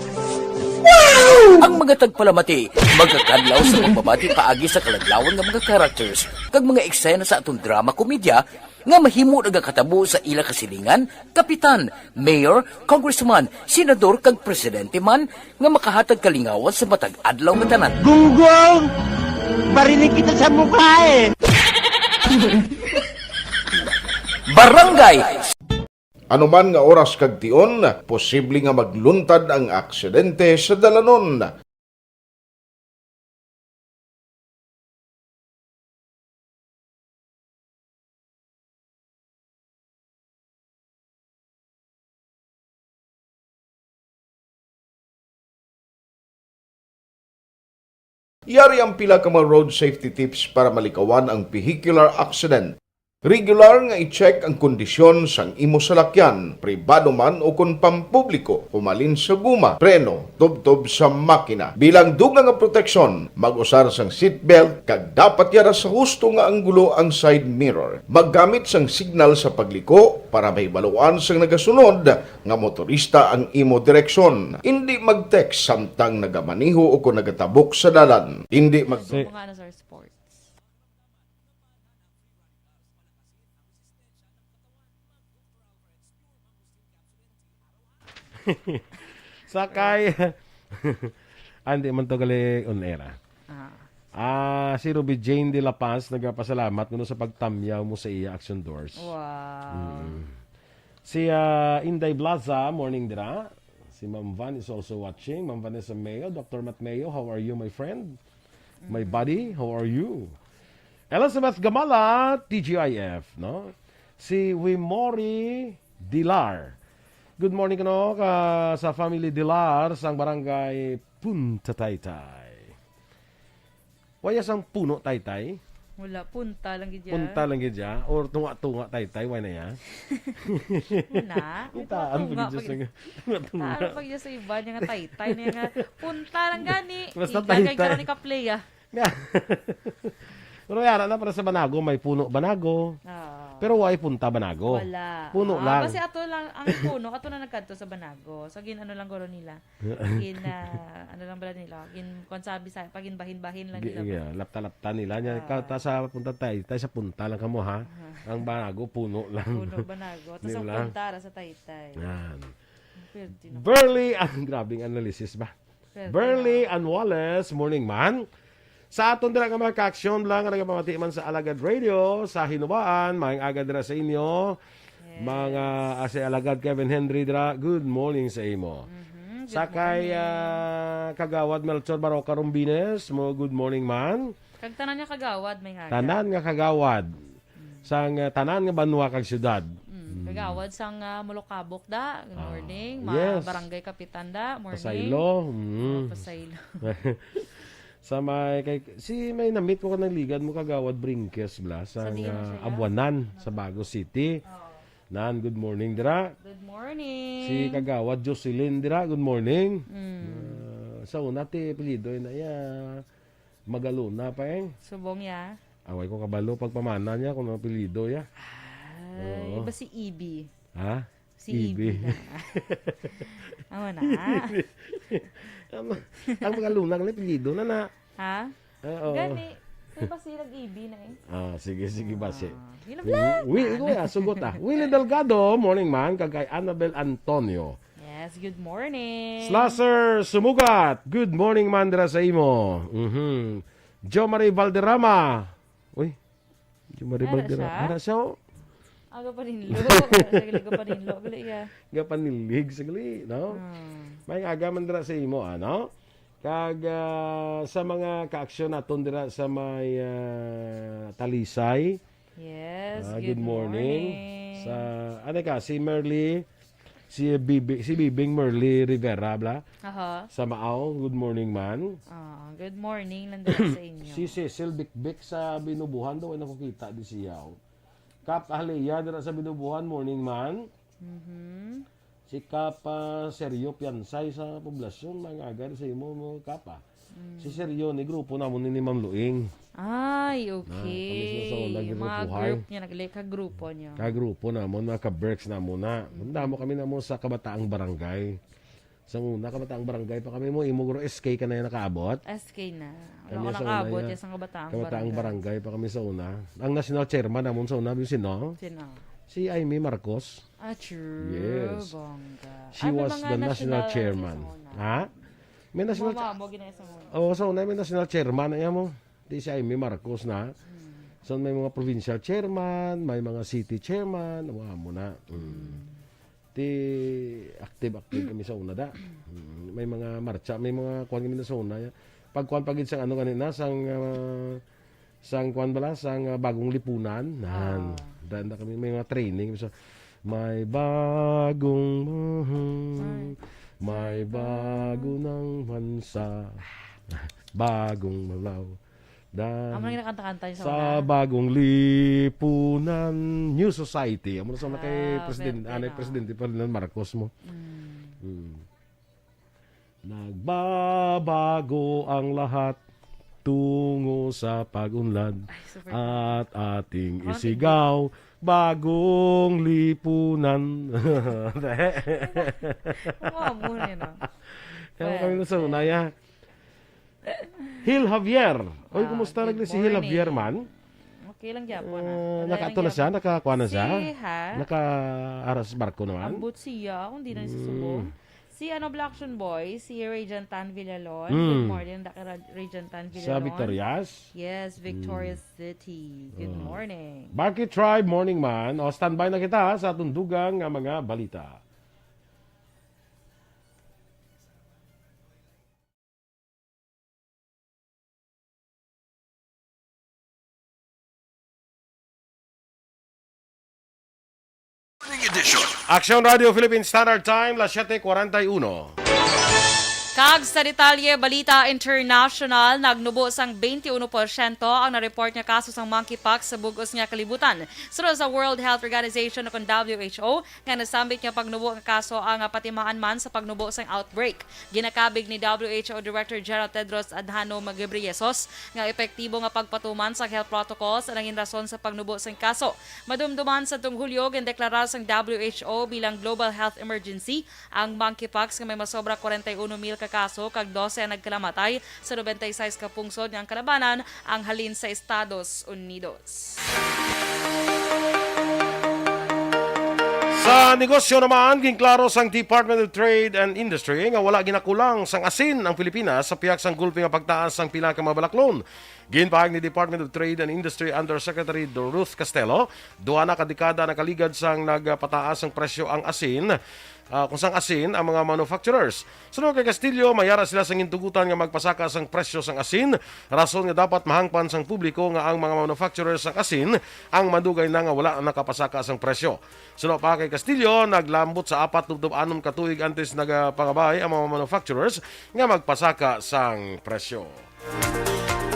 Wow! Ang mga tagpalamati magakadlaw sa pagbabati paagi sa kaladlawan nga mga characters kag mga eksena sa aton drama komedya nga mahimo nagakatabo sa ila kasilingan, kapitan, mayor, congressman, senador, kag presidente man nga makahatag kalingawan sa matag adlaw nga tanan. Gunggong! Barinig kita sa mukha eh! Barangay Ano man nga oras kag tion, posible nga magluntad ang aksidente sa dalanon. Yari ang pila ka mga road safety tips para malikawan ang vehicular accident. Regular nga i-check ang kondisyon sang imo salakyan, pribado man o kon pampubliko, humalin sa guma, preno, tubtob sa makina. Bilang dugang nga proteksyon, mag-usar sang seatbelt kag dapat yara sa husto nga anggulo ang side mirror. Maggamit sang signal sa pagliko para mahibaluan sang nagasunod nga motorista ang imo direksyon. Indi mag-text samtang nagamaneho o kon nagatabok sa dalan. Indi mag- Si- Mga ano, sir, sports. Sakay. Ah, hindi man to gali on air, ah. Ah. Ah, si Ruby Jane de La Paz nagapasalamat kuno sa pagtamyaw mo sa iya Action Doors. Wow. Mm. Si, ah, Inday Blaza, morning dira. Si Ma'am Van is also watching. Ma'am Vanessa Mayo, Doctor Matt Mayo, how are you, my friend? My buddy, how are you? Elizabeth Gamala, T G I F, no? Si Wimori Dilar. Good morning, no, ka, sa family Dilar, sang barangay Punta Taytay. Waya sang puno, Taytay? Wala, punta lang gid ya. Punta lang gid ya? Or tunga-tunga, Taytay? Wala ya? Wala. May Itaan tunga-tunga pa gid ya. Sa, tunga-tunga. Itaan pa gid ya sa iba niya nga Taytay niya nga, punta lang gani. Basta Iga kay Taytay. Karon ika-play, ah. Pero yara na para sa Banago, may puno Banago. Ah. Pero wala punta Banago. Wala. Puno Ah, lang. Kasi ato lang, ang puno, ato na nagkadto sa Banago. So, gin-ano lang guro nila. Gin, ah, ano lang bala nila? Gin, kung sabi sa, pag ginbahin-bahin lang Gi-, nila. Gi-, lapta-lapta nila. Nya, Ah. ka-, ta sa punta tay, tay sa punta lang kamo, ha? Ah. Ang Banago, puno lang. Puno Banago. Tapos Di ang ba? Punta ra sa Taytay. Yan. Pwede na. Burley, ang grabing analysis ba? Pwede Burley na. And Wallace, morning man. Sa aton dira nga mga ka-aksyon lang nga nagapamati man sa Alagad Radio, sa Hinubaan, maayong aga dira sa inyo. Yes. Mga, ah, si Alagad Kevin Henry dira, good morning sa imo. Mhm, good Sa kay, morning. Ah, Kagawad Melchor Baroca Rombines, mo, good morning man. Kag tanan nga kagawad, maayong aga. Tanan nga kagawad. Mm. Sang, ah, tanan nga banwa kag syudad. Mm, Mm. Kagawad sang, ah, Molokabok da, good Ah, morning. Mga yes. Barangay Kapitan da, morning. Pasaylo, mm. Oh, Pasaylo. Sa may, kay, si may namit ko ka nagligad mo, Kagawad Brinques, bla, sa Sa diin nga mo siya? Abuanan, sa Bago City. Oh. Nan, good morning, dira. Good morning. Si Kagawad Jocelyn, dira, good morning. Mm. Ah, sa una, ti apelyido, na iya, Magalona pa, eh. Subong ya. Away ko kabalo pagpamana niya kung ano apelyido ya. Ah, Oo. Iba si Ibi. Ha? Si Ibi. Ibi na. Amo na. Ang, ang Magalona, ang apelyido na na. Ha? Oo. Gani. May basi nag-ibi na eh. Ah, sige, sige, basi. Ah, yun lang vlog. Wi-, wi-, ah, sugot, ah. Willie Delgado, morning man, kag kay Annabel Antonio. Yes, good morning. Slasher Sumugat, good morning man dira sa imo. Mhm. Jo Marie Valderrama. Uy, Jo Marie Ara Valderrama. Siya? Ara siya, oh. Aga paninlo. Sagli ka paninlo. Gali ya. Nga panilig, sagli, no? Hmm. May aga man dira sa imo, ano? Kag, ah, sa mga kaaksyon naton dira sa may, ah, Talisay. Yes, Ah, good good morning. morning. Sa, ano ka, si Merly, si Bibi-, si Bibing Merly Rivera, bla? Aha. Sa Maaw, good morning, man. Ah, good morning lang dira sa inyo. Si Cecil Bikbik sa Binubuhan daw, ay nakukita di siya, oh. Kap Ahliya dira sa Binubuhan, morning, man. Mhm. Si Kap, ah, Sergio Piansay sa poblasyon, mga aga sa imo, mga Kap, ah. Mm. Si Sergio ni grupo namon ni Ma'am Luing. Ay, Na, kami sila sa okay. una, Mga grupuhay. group niya, nagli ka grupo niya. Ka grupo namon, mga ka-Berks namon na. Mm. Damo kami namon sa Kabataang Barangay. Sa una, Kabataang Barangay pa kami mo, imo guro S K ka na yung nakaabot. S K na. Wala Kami ko sa una, nakaabot, ya. Yes, ang Kabataang Kabataang Barangay. Barangay pa kami sa una. Ang national chairman namon sa una, yung sino? Sino? Si Imee Marcos. Ah, true. Yes. Bongga. She Ano was mga the national national chairman. sa una? Ha? May national Mama cha- mo, ginaya sa una. Oo, sa una may national chairman na mo. Di si Imee Marcos na. Hmm. So may mga provincial chairman, may mga city chairman, mga amo na. Mm. Hmm. Ti active, active kami sa una da. Mm. May mga marcha, may mga kuan kami na sa una. Pag kuan pa gid sang ano gani na, sang, ah, sang kuan bala, sang, ah, bagong lipunan. Nan. Ah. Daan na kami, may mga training. So, may bagong, Ay. may bago ng bansa. Bagong malaw. Dan Amo nang ginakanta-kanta niya sa sa una. Bagong Lipunan New Society. Amo na sa una kay Ah, President, pwerte anay na. Presidente Ferdinand Marcos mo. Mm. Mm. Nagbabago ang lahat tungo sa pag-unlad Ay, super at ating Parang isigaw bagong lipunan. Ang amo na yun, ah. Kaya kami na sa Pwerte. Una, ya. Hil Javier. Oy, Ah, kumusta good nagli si Hil Javier morning. Man? Okay lang gyapon, ah. Eh, Wala lang nakato na siya? gyapon. Nakakuha na siya? Si, ha? Naka-aras barko naman? Ambot siya, kung di na siya Mm. subong. Si ano, Black Action Boy, si Ray Jantan Villalon. Mm. Good morning, Dak-, Ra-, Ray Jantan Sa Villalon. Victorias? Yes, Mm. Victorias City. Good Oh. morning. Barky Tribe, morning man. O, standby na kita sa tundugang nga mga balita. Edition. Aksyon Radio Philippine Standard Time, las siete cuarenta y uno. Kag sa detalye, balita international, nagnubo sang twenty-one porsyento ang na-report nga kaso sang monkeypox sa bug-os nga kalibutan. Suno sa World Health Organization o kon W H O, nga nasambit nga pagnubo nga kaso ang, ah, patimaan man sa pagnubo sang outbreak. Ginakabig ni W H O Director General Tedros Adhanom Ghebreyesus nga epektibo nga pagpatuman sa health protocols ang nangin rason sa pagnubo sang kaso. Madumduman sa tung Hulyo, gindeklara sang W H O bilang global health emergency ang monkeypox nga may masobra kwarenta y uno mil ka kaso kag dose ang nagkalamatay sa nobenta y sais ka pungsod nga ang kalabanan ang halin sa Estados Unidos. Sa negosyo naman, ginklaro sang Department of Trade and Industry nga wala ginakulang sang asin ang Pilipinas sa pihak sang gulpi nga pagtaas sang pila ka mga balaklon. Ginpahayag ni Department of Trade and Industry Undersecretary Ruth Castelo, duha na ka dekada nakaligad sang nagpataas ang presyo ang asin, ah, kung sang asin ang mga manufacturers. Suno kay Castillo, may ara sila sang gintugutan nga magpasaka sang presyo sang asin, rason nga dapat mahangpan sang publiko nga ang mga manufacturers sang asin ang madugay na nga wala nakapasaka sang presyo. Suno pa kay Castillo, naglambot sa apat tubtob anom ka tuig antes nagapangabay ang mga manufacturers nga magpasaka sang presyo.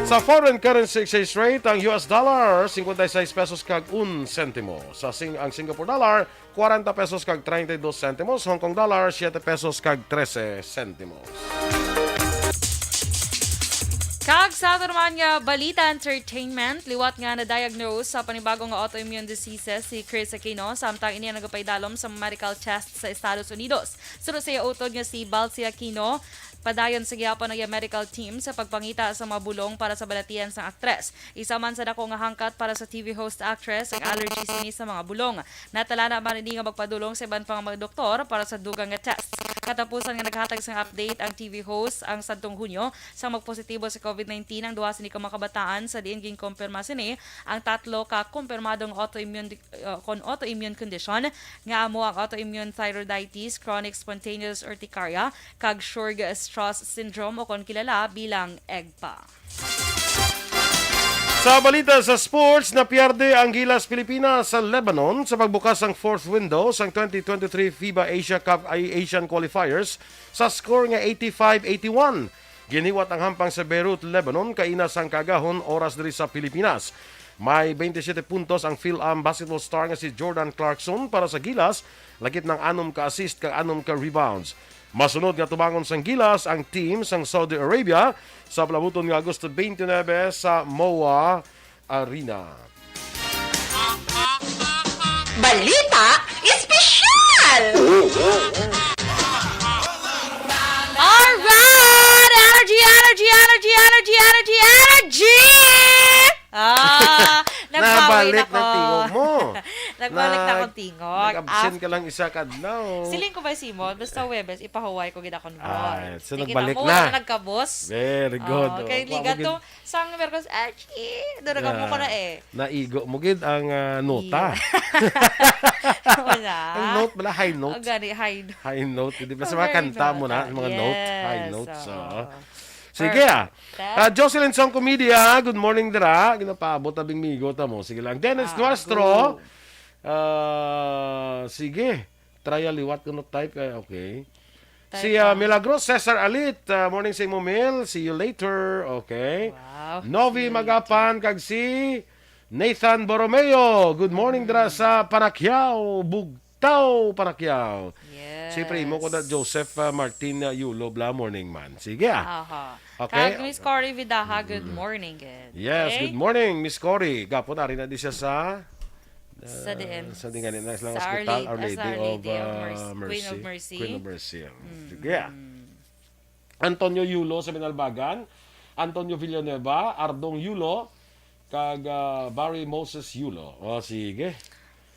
Sa foreign currency exchange rate, ang U S dollar, cincuenta y seis pesos kag un sentimo. Sa sing-, ang Singapore dollar, kwarenta pesos kag treinta y dos sentimos, Hong Kong dollar, siete pesos kag trese sentimos. Kag sa ato naman nga balita entertainment, liwat nga na-diagnose sa panibago nga autoimmune diseases si Kris Aquino, samtang ini ang nagapaidalom sa medical test sa Estados Unidos. Suno sa iya utod nga si Balsi Aquino, padayon sa gihapon ang iya medical team sa pagpangita sa mga bulong para sa balatian sang aktres. Isa man sa dako nga hangkat para sa T V host actress ang allergy sini sa mga bulong. Natalana man ini nga magpadulong sa iban pa nga mga doktor para sa dugang nga test. Katapusan nga naghatag sang update ang T V host ang sadtong Hunyo sang magpositibo sa COVID nineteen ang duha sini ka mga kabataan, sa diin ginkumpirma sini ang tatlo ka kumpirmadong autoimmune di-, uh, kon autoimmune condition nga amo ang autoimmune thyroiditis, chronic spontaneous urticaria, kag Sjogren's syndrome o kon kilala bilang EGPA. Sa balita sa sports, napierde ang Gilas Pilipinas sa Lebanon sa pagbukas sang fourth window sang twenty twenty-three FIBA Asia Cup ay Asian Qualifiers sa score nga eighty-five eighty-one. Ginhiwat ang hampang sa Beirut, Lebanon, kaina sang kaagahon oras diri sa Pilipinas. May twenty-seven puntos ang Fil-Am basketball star nga si Jordan Clarkson para sa Gilas, lakip nang anom ka assist kag anom ka rebounds. Masunod nga tubangon sang Gilas ang team sang Saudi Arabia sa palabuton nga Agosto twenty-nine sa MOA Arena. Balita Espesyal! Alright! Energy, energy, energy, energy, energy, energy! Ah, nagbawi Nabalik na ko. na tingog mo. Nagbalik na Nag- akong tingog. Nag-absent Af- ka lang isa ka adlaw. Siling ko ba si Mo? Basta Webes, ipahuway ko gid akong Ah, voice. so Sige, nagbalik tamo, na. wala na nagkabos. Very good. Oh, kay Oh, liga wa mo to, gid- sang Merkos, Archie, doon na mo ko na eh. Naigo mo gid ang ah, nota. Wala. Ang note pala, high Oh, note. gani, high note. High note. Di ba sa Oh, mga very kanta mo na, nota. mga note, high Yes, notes. oo. Oo. Sige ah. Perfect. Ah, Jocelyn Song Comedia, good morning dira. Ginapaabot tabing migo ta mo. Sige lang. Dennis Ah, Nuestro. go. Ah, sige. Try a liwat kuno type. Eh, okay. Type Si ah, lang. Milagros Cesar Alit. Ah, morning sa imo, Mil. See you later. Okay. Wow. Novi See you Magapan kag si Nathan Borromeo. Good morning dira sa Panakyaw, Bugtaw, Panakyaw. Yes. Si primo ko na Joseph ah, Martin ah, Yulo, bla morning man. Sige ah. Aha. Okay. Kag Miss Cory Vidaha, good morning, good. Yes, Okay? Good morning, Miss Cory. Gapon, ari na di siya sa Sa diin? Sa diin gani na silang Sa Our hospital, Lady- Our ah, sa Lady Our of, Lady of uh, Mercy. Mercy. Queen of Mercy. Queen of Mercy. Sige. Antonio Yulo sa Binalbagan, Antonio Villanueva, Ardong Yulo, kag ah, Barry Moses Yulo. O, sige.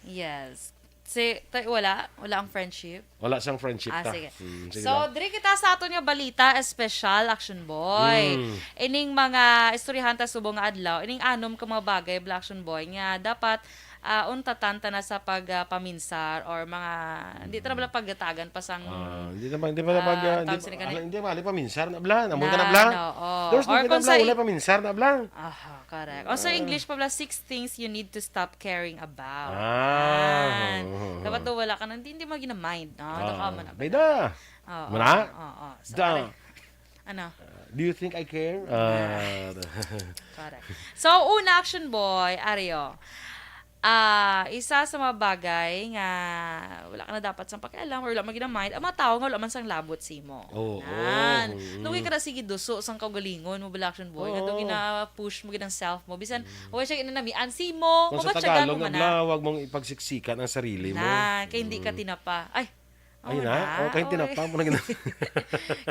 Yes. Si, tay, wala? Wala ang friendship? Wala siyang friendship Ah, ta. sige. Mm, sige So, lang. diri kita sa aton nga balita, special Action Boy. Mm. Ining mga istoryahan ta subong nga adlaw, ining anom ka mga bagay, Black Action Boy, nga dapat ah, untatan ta na sa pag ah, paminsar or mga, hindi ta na bala pagatagan pa sang Ah, hindi naman, hindi pala pag, Ah, ah, hindi, tawag sila kanina. ah, hindi mali paminsar na bla. Namun ka na Na, bla. no, oh. There's no Or ka na kung bla, sa wala i- paminsar na bla. Aha, correct. O sa English pa bala, six things you need to stop caring about. Ah, Yan. oo, oo. Dapat daw wala ka na, hindi, hindi mo ginamind, no? Daw ka man na Bayda. Oo, Muna? Oo, oo. So, Da. ano? Ano? Do you think I care? Ah, Correct. So, una, Action Boy, Ario. Ah, isa sa mga bagay nga wala ka na dapat sang pakialam or wala mo ginamind, ang mga tao nga wala man sang labot sa imo. Oo, Nan. oo, mm. Lugay ka na sige duso sang kaugalingon mo, bala, Action Boy. Nga Oo. gina-push mo gid ang self mo. Bisan, wala siya ginanami. Ang simo, Kung sa mabatyagan Tagalog mo na man bla, na. huwag mong ipagsiksikan ang sarili mo. Na, kay hindi ka tinapa. Ay, Ay oo na? na. O, kay Oo, tinapa eh. mo na gina-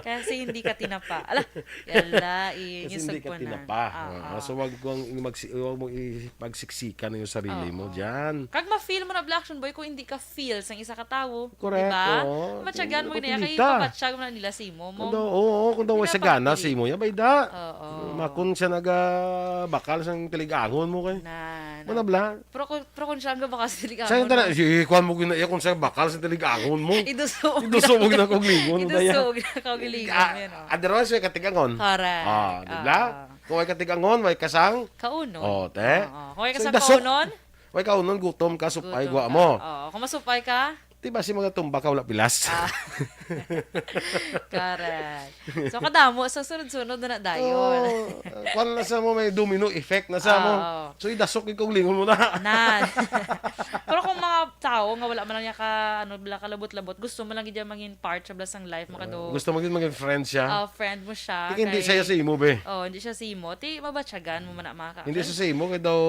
Kasi hindi ka tinapa. Ala, yala, eh, Kasi yung hindi ka sagpunan. tinapa. Ah, Oo. ah. So, wag kong magsi- wag mong ipagsiksikan yung sarili mo Oo. Diyan. Kag ma-feel mo na, Black Action Boy, kung hindi ka feel sang isa ka tawo. Correct, Diba? oo. Mabatyagan mo Hindi gina, ko kay kita. pabatyagan mo na nila sa imo. Kung daw, oo, kung daw way sagana sa imo, ya, bayda. Oo. Makon siya nagabakal sang tiligangon mo kay. Na, na. Muna bla? Pero kung, pero kung siya ang gabakal sa tiligangon Sa yung tanan, mo. Ikuan mo gina, iya kung sa bakal sa tiligangon mo. Iduso. Iduso mo gina kung lingon, daya. Iduso na kaugalingon, Ah, yan, oh. Otherwise, may katigangon. Correct. Ah, di ba? Oo. Kung may katigangon, may kasang. Kaunon. Oh, te. Oo. Kung may So, kasang dasok. kaunon, May kaunon, gutom ka, supay, gutom gwa ka. mo. Oo. Kung masupay ka, Di ba si mga tumba ka wala pilas? Ah. Correct. So, kadamo sa sunod-sunod na na dayon. Oo. Kwan na sa mo, may domino effect na sa mo. Oo. So, idasok yung kaugalingon mo na. Nan. Pero kung mga tao nga wala man lang niya ka, ano, bala, kalabot-labot, gusto mo lang gid mangin part sa blasang life, makado. Gusto mo gid maging friend siya? Ah, friend mo siya. Kay hindi siya sa imo, be. Oh, hindi siya sa imo. Ti, mabatyagan mo man na mga ka-, Hindi siya sa imo, kay daw,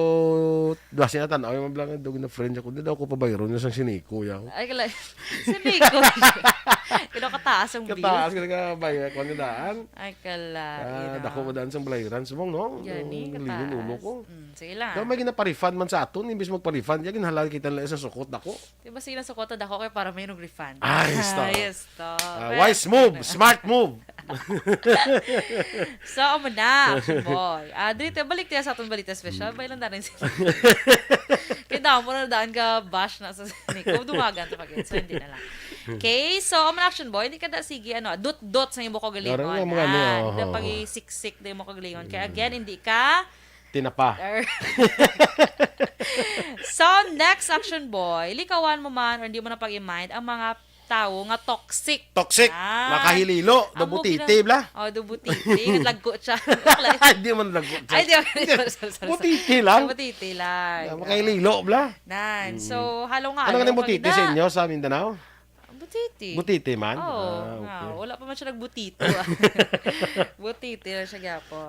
basi na tanaw, yung mga blanca, daw gina-friend siya, kundi daw ko pabayron niya sang siniko, yaw. Ay, kala, siniko. Kino kataas ang bill? Kataas ka na ka, bay, kwan ka daan. Ay, kala, Ah, ina. Dako ba daan sang balayran, subong, no? Gani, Yung ligon ulo kataas. ko. Mm, sige lang. Daw may ginaparefund man sa aton, imbis magparefund, ya ginhalal kita nila sa sukot, dako. Di ba sila sa kota dako kay para may nag-refund? Ay, stop. Ay, stop. Ah, Pero, wise move, ano? Smart move. So, amo na, action boy. Ah, dito, balik tayo sa atong balita special. Bailan na rin sila. Kaya damo na daan ka bash na sa Nico. Dumagan sa pag So, hindi na lang. Okay, so, amo na, action boy. Hindi ka da, sige, ano, dot-dot sa imo kaugalingon. Parang nga mga ano, Ah, oh, hindi oh, oh. pag-isiksik na imo kaugalingon. Kaya again, hindi ka Tinapa. Er. So, next, action boy, likawan mo man or hindi mo na pag-mind ang mga tao nga toxic. Toxic. Ah. Makahililo. Amo Dabutiti, gina- bla. Oh, dabutiti. Lagko siya. Hindi man lagko siya. Ay, di, sorry, sorry, sorry, sorry. Butiti lang. Butiti lang. Ah, makahililo, bla. Nan. Mm. So, halo nga, Ano halo nga yung butiti sa kagida. inyo sa Mindanao? Butiti. Butiti man? Oo, Ah, nga. okay. Wala pa man siya nagbutito. Butiti lang siya gyapon.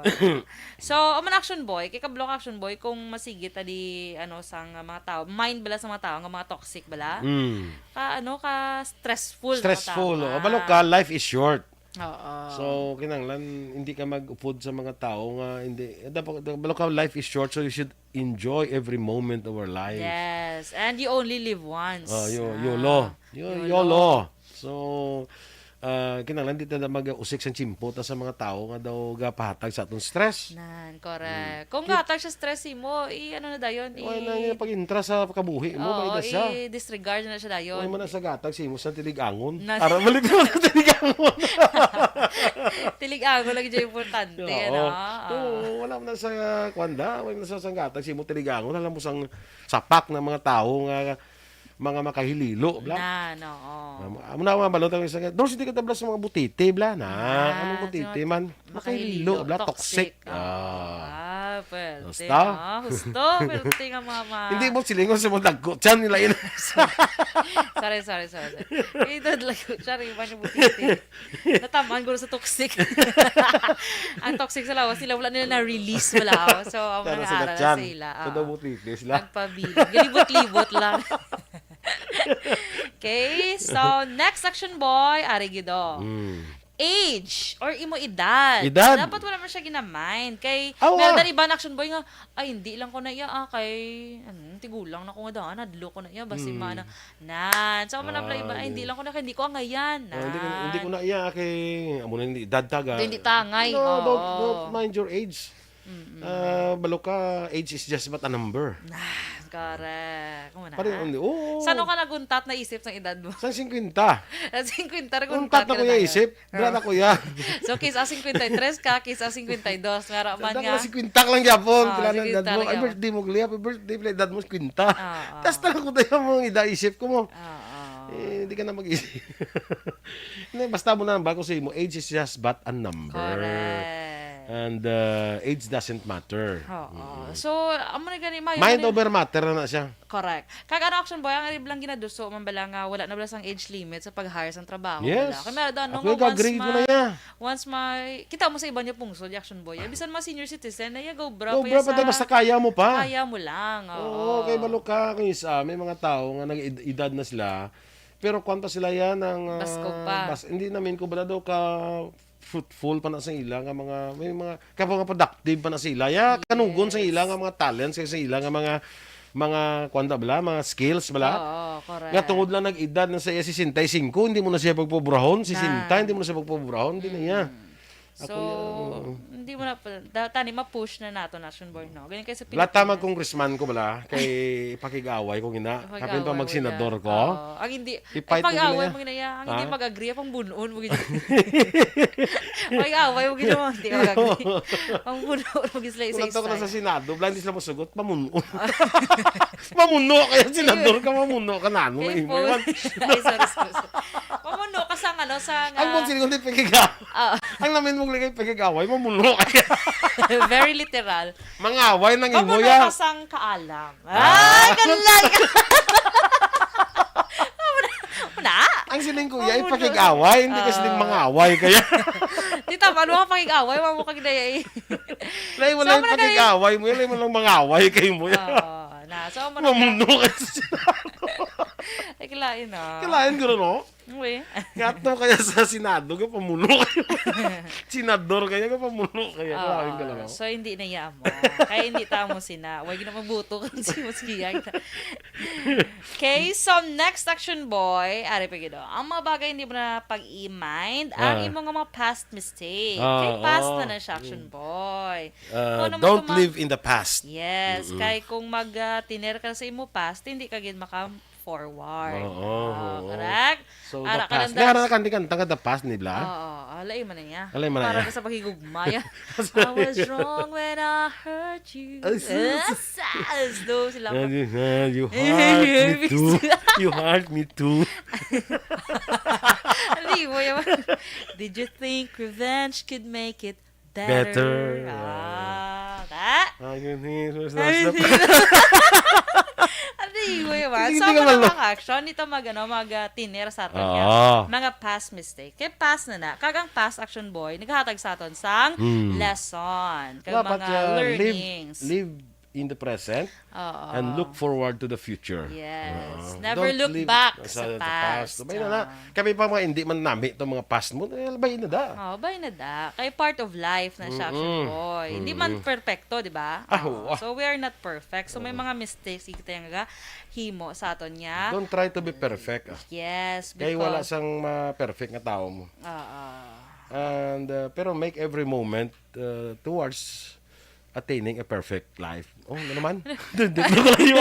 So, amo na, action boy, kay kabalo ka, action boy, kung masigit ta di, ano, sang mga tao, mind bala sa mga tao, nga mga toxic bala, Mm. ka, ano, ka stressful na mga Stressful, tao, oh. ah. Balo ka, life is short. Oo. So, kinahanglan, hindi ka mag-upod sa mga tao nga, hindi, dapat, balo ka, life is short, so you should enjoy every moment of our life. Yes, and you only live once. Ah, yo-, Ah, yolo. Yo-, yolo. yolo. So, ah, kinahanglan di ta na mag-usik sang tiyempo ta sa mga tao nga daw gapahatag sa atong stress. Nan, correct. Mm. Kung Kit- gahatag siya stress mo, i-, ano na dayon, Wala na i- yung pag-intra sa kabuhi mo, Oo, may na siya. i-disregard na siya dayon. Wala man na sa gatag, simo sa tilig-angon. Na- Ara, balik mo sa tilig-angon. Tilig-angon lagi dyan importante, Oo. no? Oo, Oo. wala man na sa kwanda, wala man na sa, sa gatag, simo tilig-angon. Alam mo sang sapak ng mga tao nga mga makahililo, bla. Na, no, oo. Amo, amo na, mga balot ang isa nga, "Dors, hindi ka tabla sa mga butiti, bla." Na, Ah, anong butiti sa mga man? Makahililo, makahililo, bla, toxic. toxic. Ah. Ah, pwede, Basta. ah. Husto, pwerte nga mga ma- Hindi mo silingon sa mga dagko. Tiyan nila yun. Sorry, sorry, sorry, sorry. Hindi dagko. Sorry, iba yung butiti. Natamaan ko sa toxic. Ang toxic sa lawas nila, wala nila na-release, wala. So, ang Pero mga sa aral gatyan, sila, sa oo. daw butiti sila. Nagpabiling. Galibot-libot lang. Okay, so next, action boy, ari gid, oh. Mm. Age or imo edad. Edad. Dapat wala man siya ginamind. Kay Awa. meron na iba na, action boy, nga, "Ay, hindi lang ko na iya, ah, kay, ano, tigulang na ko nga daan, hadlo ko na iya, basi Mm. mana." Nan. So, amo na pala iba, "Ay, Ah, hindi di. lang ko na, kay hindi ko angayan." Oh, hindi ko, hindi ko Nan. na iya, kay, amo na, hindi, edad taga. Hindi, hindi tangay. No, Oo. don't, don't mind your age. Mm-mm. Ah, balo ka, age is just but a number. Ah, correct. Kamo na. Pare, hindi. Oo. Saan ka naguntat na isip sang edad mo? Sang singkwenta. Sa singkwenta, Untat naguntat na ka ko na ya tayo. isip. Dala Oo. na ko ya. So, kis-a singkwenta y tres ka, kis-a singkwenta y dos. Nga ra man Dala nga. na singkwenta lang gyapon. Oh, Pila na edad singkwenta mo? lang Ay, gyapon. birthday mo, gali. Happy birthday, pila edad mo? Singkwenta. Oo. Tas talaga ko tayo mong ida isip ko mo. Oo. Eh, di ka na mag-isip. Hindi, basta mo na, bago sa imo, age is just but a number. Correct. And, uh, age doesn't matter. Oo. Mm-mm. So, amo na gani, mayo Mind na over matter na na siya. Correct. Kag ano, action boy, ang arib lang ginaduso man bala nga wala na bala sang age limit sa pag-hire sang trabaho Yes. bala. Kay meron daw, Ako no, nga yung once agree ko ma-, na niya. once ma-, kita mo sa iba niya pungso, di, action boy. Bisan mga senior citizen, na iya, go, bro, Go, kaya bro, sa pati basta kaya mo pa. kaya mo lang, Oo, oo. kay balo ka, kay isa, may mga tao nga nag-edad na sila, pero kwan pa sila yan, ang, ah, Baskog pa. bas-, hindi namin ko bala daw ka fruitful pa na sa ila nga mga, may mga, ka mga productive pa na sa ila. Ya, kanugon sa ila Yes. nga mga talents, kay sa ila nga mga, mga, kwan ta bala, mga skills bala. Oo, correct. Nga tungod lang nag-edad na sa iya sesenta y cinco, hindi mo na siya pagpobrahon. Sesenta, Na. hindi mo na siya pagpobrahon, hindi na iya. Mm. Ako So, yan, oo. Hindi mo na pa, da-, tani ma-push na nato na, Action Boy, no? Ganyan kayo sa Wala ta Pilipinas. Mag-congressman ko bala, kay pakig-away ko gina. Kapin pa Pakig-away mo magsenador yan. Ko. Oo. Ang hindi, Ipight ang mo pag-away gina. Mo gina ya. Ang hindi Ha? Mag-agree, pang bunuon mo gina. Pag-away mo gina, hindi mag-agree. Pang bunuon mo gina, Wala to ko na isa-isa. Sa Senado, bala hindi sila masugot, pamunuon. Mamuno kaya senador ka, mamuno ka na, ano, Kay maimo Paul. Yan. Ay, sorry, sorry, sorry. Mamuno ka sa, ano, sa nga Ang bunsili ko, hindi, pakig-away. Ah. Ang namin mong ligay pakig-away, mamuno kaya. Very literal. Mangaway nang imo Mamuno ya. Ka sang kaalam. Ah. Ay, galag! Muna, muna. Ang siling ko, ya, Mamuno. Ipakig-away, hindi ka siling Ah. Mangaway kaya. Tita, ano ang pakig-away? Mamu kag daya eh. Lain mo So, lang muna kayo. Pakig-away mo, lain mo lang mangaway kay mo ya. Oo, na. So, muna Mamuno ka sa Senado. Ay, kilain na. Kilain ko, no? Uy. Nga to kaya sa Senado, ka pamuno kayo. Senador kaya, ka pamuno kaya. Ah, Grabe ka lang, oh. So, hindi na iya mo. Kaya hindi ta mo sina. Wag na mabuto kung si Muskiyag. Okay, so next, Action Boy, ari pa gid, oh. Ang mga bagay hindi mo na pag-i-mind, ang Ah. imo nga mga past mistake. Ah, Kay past oo. Na na siya, Action Mm. Boy. Ah, Kung ano man don't itong mga live in the past. Yes, Mm-mm. Kay kung mag, ah, tiner ka sa imo past, hindi ka gid maka forward. Oo, Ah, oo. Correct? So, Ara the ka past. Lang, May ara das- na kanti kanta nga the past, di ba? Oo, alay man na niya. Alay man na Para niya. Ka sa paghigugma, ya. I was wrong when I hurt you. Ay, sus. Yes, yes, do sila pa. You, you hurt me too. You hurt me too. Hindi mo yaman. Did you think revenge could make it better? Better. Ah, ka? Ayun, Jesus, Ay, that's the hindi. Ano yung yaman? Hindi, So, hindi ka mga malo. Mga action, dito mag, ano, mag, ah, tiner sa aton Oo. Nga. Mga past mistake. Kay past na na. Kag ang past, Action Boy, naghatag sa aton sang Hmm. Lesson. Kay Dapat, mga ah, live, learnings. Live in the present Oo. And look forward to the future. Yes. Oo. Never Don't look live back sa, sa sa past. Past. Sabay na na. Oo. Kami pa mga hindi man nami itong mga past mo, eh, bay na da. Oh, bay na da. Kay part of life na siya, Mm-mm. Action Boy. Hindi man Mm-mm. Perfecto, di ba? Ah, oo. So, we are not perfect. So, may Oo. Mga mistakes, kita yung nga himo sa aton niya. Don't try to be perfect, ah. Yes, because Kay wala sang ma-perfect nga tao mo. Oo. And, uh, pero make every moment, uh, towards attaining a perfect life. Oh, ano naman? Doon, doon, doon kalayo.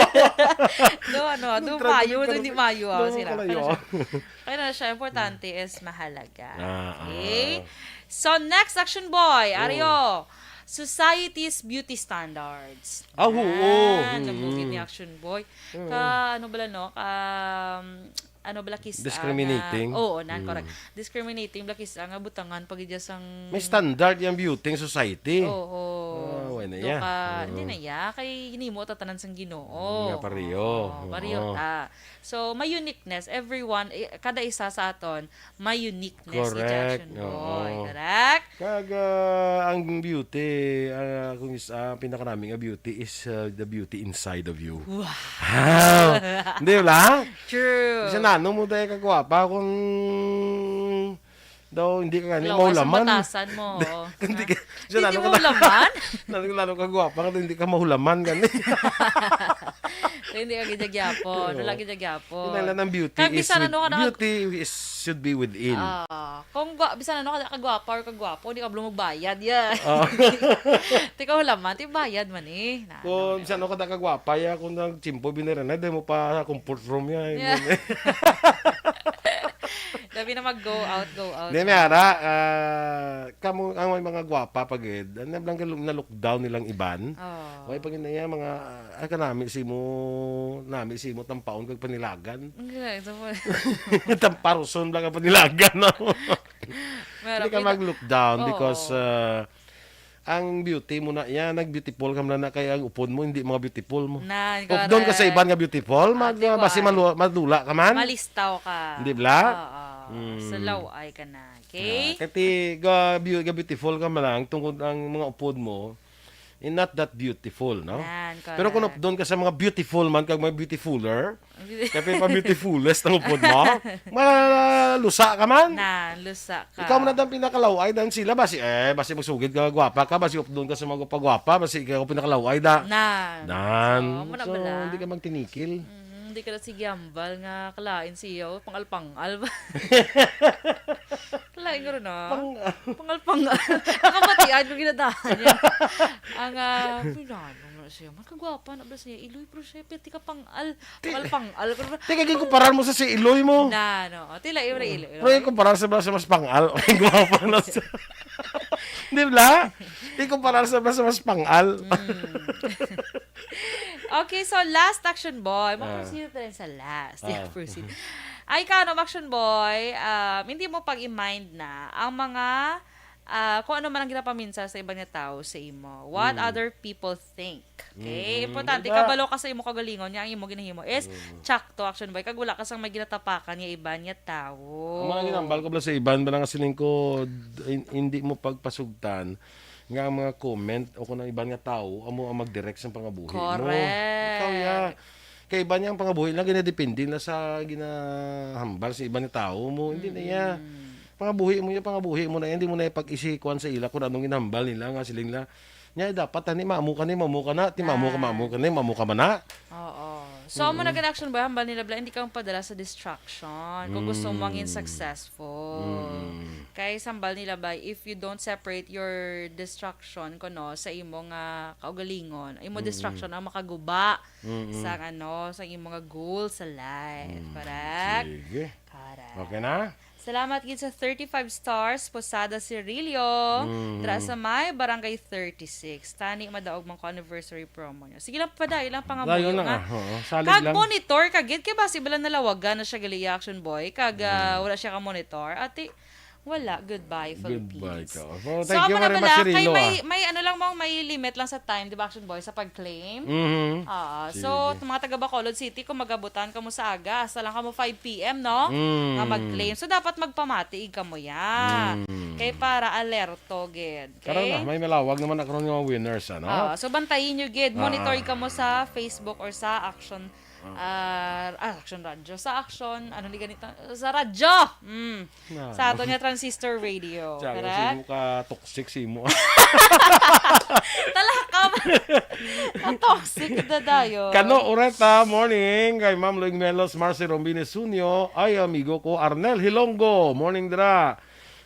Do, ano, do Doon, mayo, doon, doon, hindi mayo, ah, doon sila. Kalayo. Pero siya, kaya na siya, importante is mahalaga. Ah, ah. Okay? So, next, Action Boy, Oh. Ario, society's beauty standards. Ah, oo. Yan, Mm. Nabugit ni Action Boy. Mm. Ka, ano bala, no? Ka, um, ano bala, kis-, Discriminating. Ah, na, oo, nan, Mm. Correct. Discriminating bala, kis-, ah, nga butangan pag iya sang May standard yung beauty ng society. Oo. Ah, wala na Do iya. ka, Oo. Hindi na iya. Kay hinimo ta tanan sang Ginoo. Nga pareho. Oo, pareho Oo. Ta. So, may uniqueness. Everyone, eh, kada isa sa aton, may uniquess. Correct. Each action boy. Oo. Correct? Kag, ah, ang beauty, ah, kung is, ah, pinakanami nga beauty is, ah, the beauty inside of you. Wow. Wow! Hindi ba? True. Kasi nano mo tayo kagwapa kung daw hindi ka gani Lawas ang mahulaman. Batasan mo, oo. Hindi ka, siya Hindi nano mo ka na-, hulaman? Nano, nano ka gwapa, hindi ka mahulaman gani. Hindi ka gid gyapon. Oo. Wala gid gyapon. Kinahanglan ang beauty Kag is bisan with, ano ka na beauty is, should be within. Ah, kung gwa-, bisan ano ka kagwapa or kagwapo, hindi ka blo magbayad, ya. Ah. Di ka hulaman, di bayad man eh. Na, Kung ano, bisan ano ka kagwapa, ya, kung nagtsimpo, binira na, di mo pa sa comfort room, ya. Yeah. Labi na mag-go out, go out. Di, may ara, ah, kamo, ang may mga gwapa pa gid, ano lang, na-lockdown nilang iban. Oh. Way pa gid na yan, mga, ah, kanami si mo, nami si mo, tampaon kag panilagan. Okay, so, Tamparuson lang ang panilagan, no? Meron Hindi ka kita mag-look down Oo. Because, ah, ang beauty mo na, yan, nag-beautiful ka man na kay ang upod mo, hindi mga beautiful mo. Nan, Updon ka sa correct. Iban nga beautiful, Ah, mag-, di basi ba? Malu-, madula ka man. Malistaw ka. Di ba? Oo. Mm. Sa laway ka na. Okay? Ah, kati, ga-, beau-, ga-beautiful ka man lang, tungkod ang mga upod mo, eh, not that beautiful, no? Nan, Pero kung correct. Updon ka sa mga beautiful man, kag mga beautifuler, Kaya pa beautifulest ang upod mo? Malusa ka man? Na, lusa ka. Ikaw man ang pinakalaway, dan sila, basi, eh, basi magsugid ka, gwapa ka, basi updon ka sa mga gwapa-gwapa, basi ikaw ang pinakalaway, da. Nan. Dan. So, muna So, bala. Hindi ka magtinikil. Mm, hindi ka na sige ambal nga kalain siya, oh, pangal-pangal ba? Lain nga ron, ah. Pang-, pangal-pangal. Nakabatian ko, ginadahan niya. Ang, ah, pinano nga siya. Magkagwapa na ba siya? Iloy, pero siya, pati ka pangal. Pangal-pangal. Pero Teka, gikumparar mo sa si Iloy mo. Na, no. Tila, iwala, ilo, Pero ilo. Ikumparar sa, sa mas pangal. Ang gwapa na sa. Di ba? Ikumparar sa, sa mas pangal. Mm. Okay, so last, Action Boy. Ah. Mag-proceed pa rin sa last. Ah. Proceed. Ay, ka, ano, Action Boy, um, hindi mo pag-i-mind na ang mga, ah, kung ano man ang ginapaminsa sa iban nga tao sa imo. What Mm. other people think. Okay? Mm, Importante, diba? Kabalo ka sa imo kagalingon, nga ang imo ginahimo is Mm. tsakto, Action Boy. Kag wala ka sang may ginatapakan nga iban nga tao. Ang mga ginambal ko bala sa iban, bala nga siling ko, d-, hin-, hindi mo pagpasugtan nga ang mga comment o kung ang iban nga tao, amo ang mag-direct sa pangabuhi mo. Correct. Ikaw, ya. Kay iban niya ang pangabuhi lang, ginadepende na sa ginahambal sa iban nga tao mo. Hindi na, ya. Mm. Pangabuhi mo, ya, pangabuhi mo na, hindi mo na ipag-isikuan sa ila kung anong ginahambal nila, nga siling la. Nya, dapat, tani, maamo ka ni, maamo ka na, ti maamo ka, Ah. maamo ka ni, maamo ka man na. Oo. So, amo na Mm. gani, Action Boy, hambal nila bala, hindi ka magpadala sa distraction kung gusto mo mangin Mm. successful. Mm. Kay hambal nila ba, if you don't separate your distraction, kuno, sa imo nga kaugalingon, imo Mm. distraction ang makaguba Mm. sa, ano, sa imo nga goal sa life. Mm. Correct? Sige. Correct. Okay na? Salamat gid sa thirty-five stars, Posada Cirillo, Mm. dira sa may Barangay thirty-six. Tani madaog man ko anniversary promo niyo. Sige lang, padayon lang pangamuyo Dayon lang, nga. ah. Oo. Salig Kag lang. Monitor ka gid, kay basi bala nalawagan na siya gali, Action Boy, kag, ah, Mm. wala siya ka monitor. Ati, wala, goodbye, Goodbye Philippines. ka. Oh, So, thank you, amo na Maria bala, kay Macirillo, may, ah. may ano lang, mong may limit lang sa time, di ba, Action Boy, sa pag-claim? Mhm. Ah, Sige. so, mga taga Bacolod City, kung magabutan kamo sa aga, hasta lang kamo five P M, no? Mm. Nga mag-claim. So, dapat magpamati kamo, ya. Mm. Kay para alerto gid. Karon Okay? na, may malawag naman na karon nga mga winners, ano? Ah, so, bantayin nyo gid. Ah. Monitor kamo sa Facebook or sa Action, ah, ah, Action Radio. Sa Action, ano ni ganito? Sa radyo! Mm. Ah. Sa aton nga transistor radio. Tiago, Correct? sino ka toxic, simo? Talaka ba? Ka-toxic na dayo. Kano Oreta, morning. Kay Ma'am Luing Melos, Marcy Rombines Sunyo. Ay, amigo ko, Arnel Hilonggo. Morning, dra.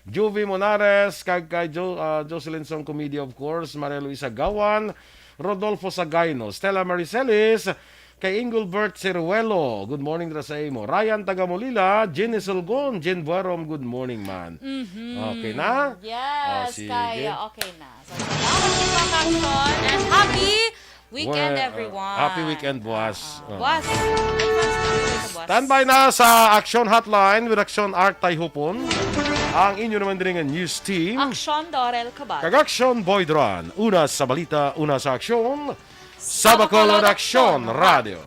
Juvie Monares, kag kay Jo-, ah, Jocelyn Song Comedia, of course, Maria Luisa Gawan, Rodolfo Sagayno, Stella Maricelis, kay Ingolbert Ceruelo, good morning dra sa imo. Ryan Tagamulila, Jenny Sulgon, Jen Buerom, good morning, man. Mhm. Okay na? Yes, Oh, sige. kaya okay na. So, salamat sa pag-action and happy weekend, Well, uh, everyone. happy weekend, buwas. Ah, ah, Uh. buwas. Advance happy weekend, buwas. Standby na sa Action Hotline with Action Art Tayhupon. Ang inyo naman diri nga news team. Action Dorel Cabal. Kag Action Boy Dran. Una sa balita, una sa aksyon. Sa Sa Bacolod Bacolod Action Action Radio.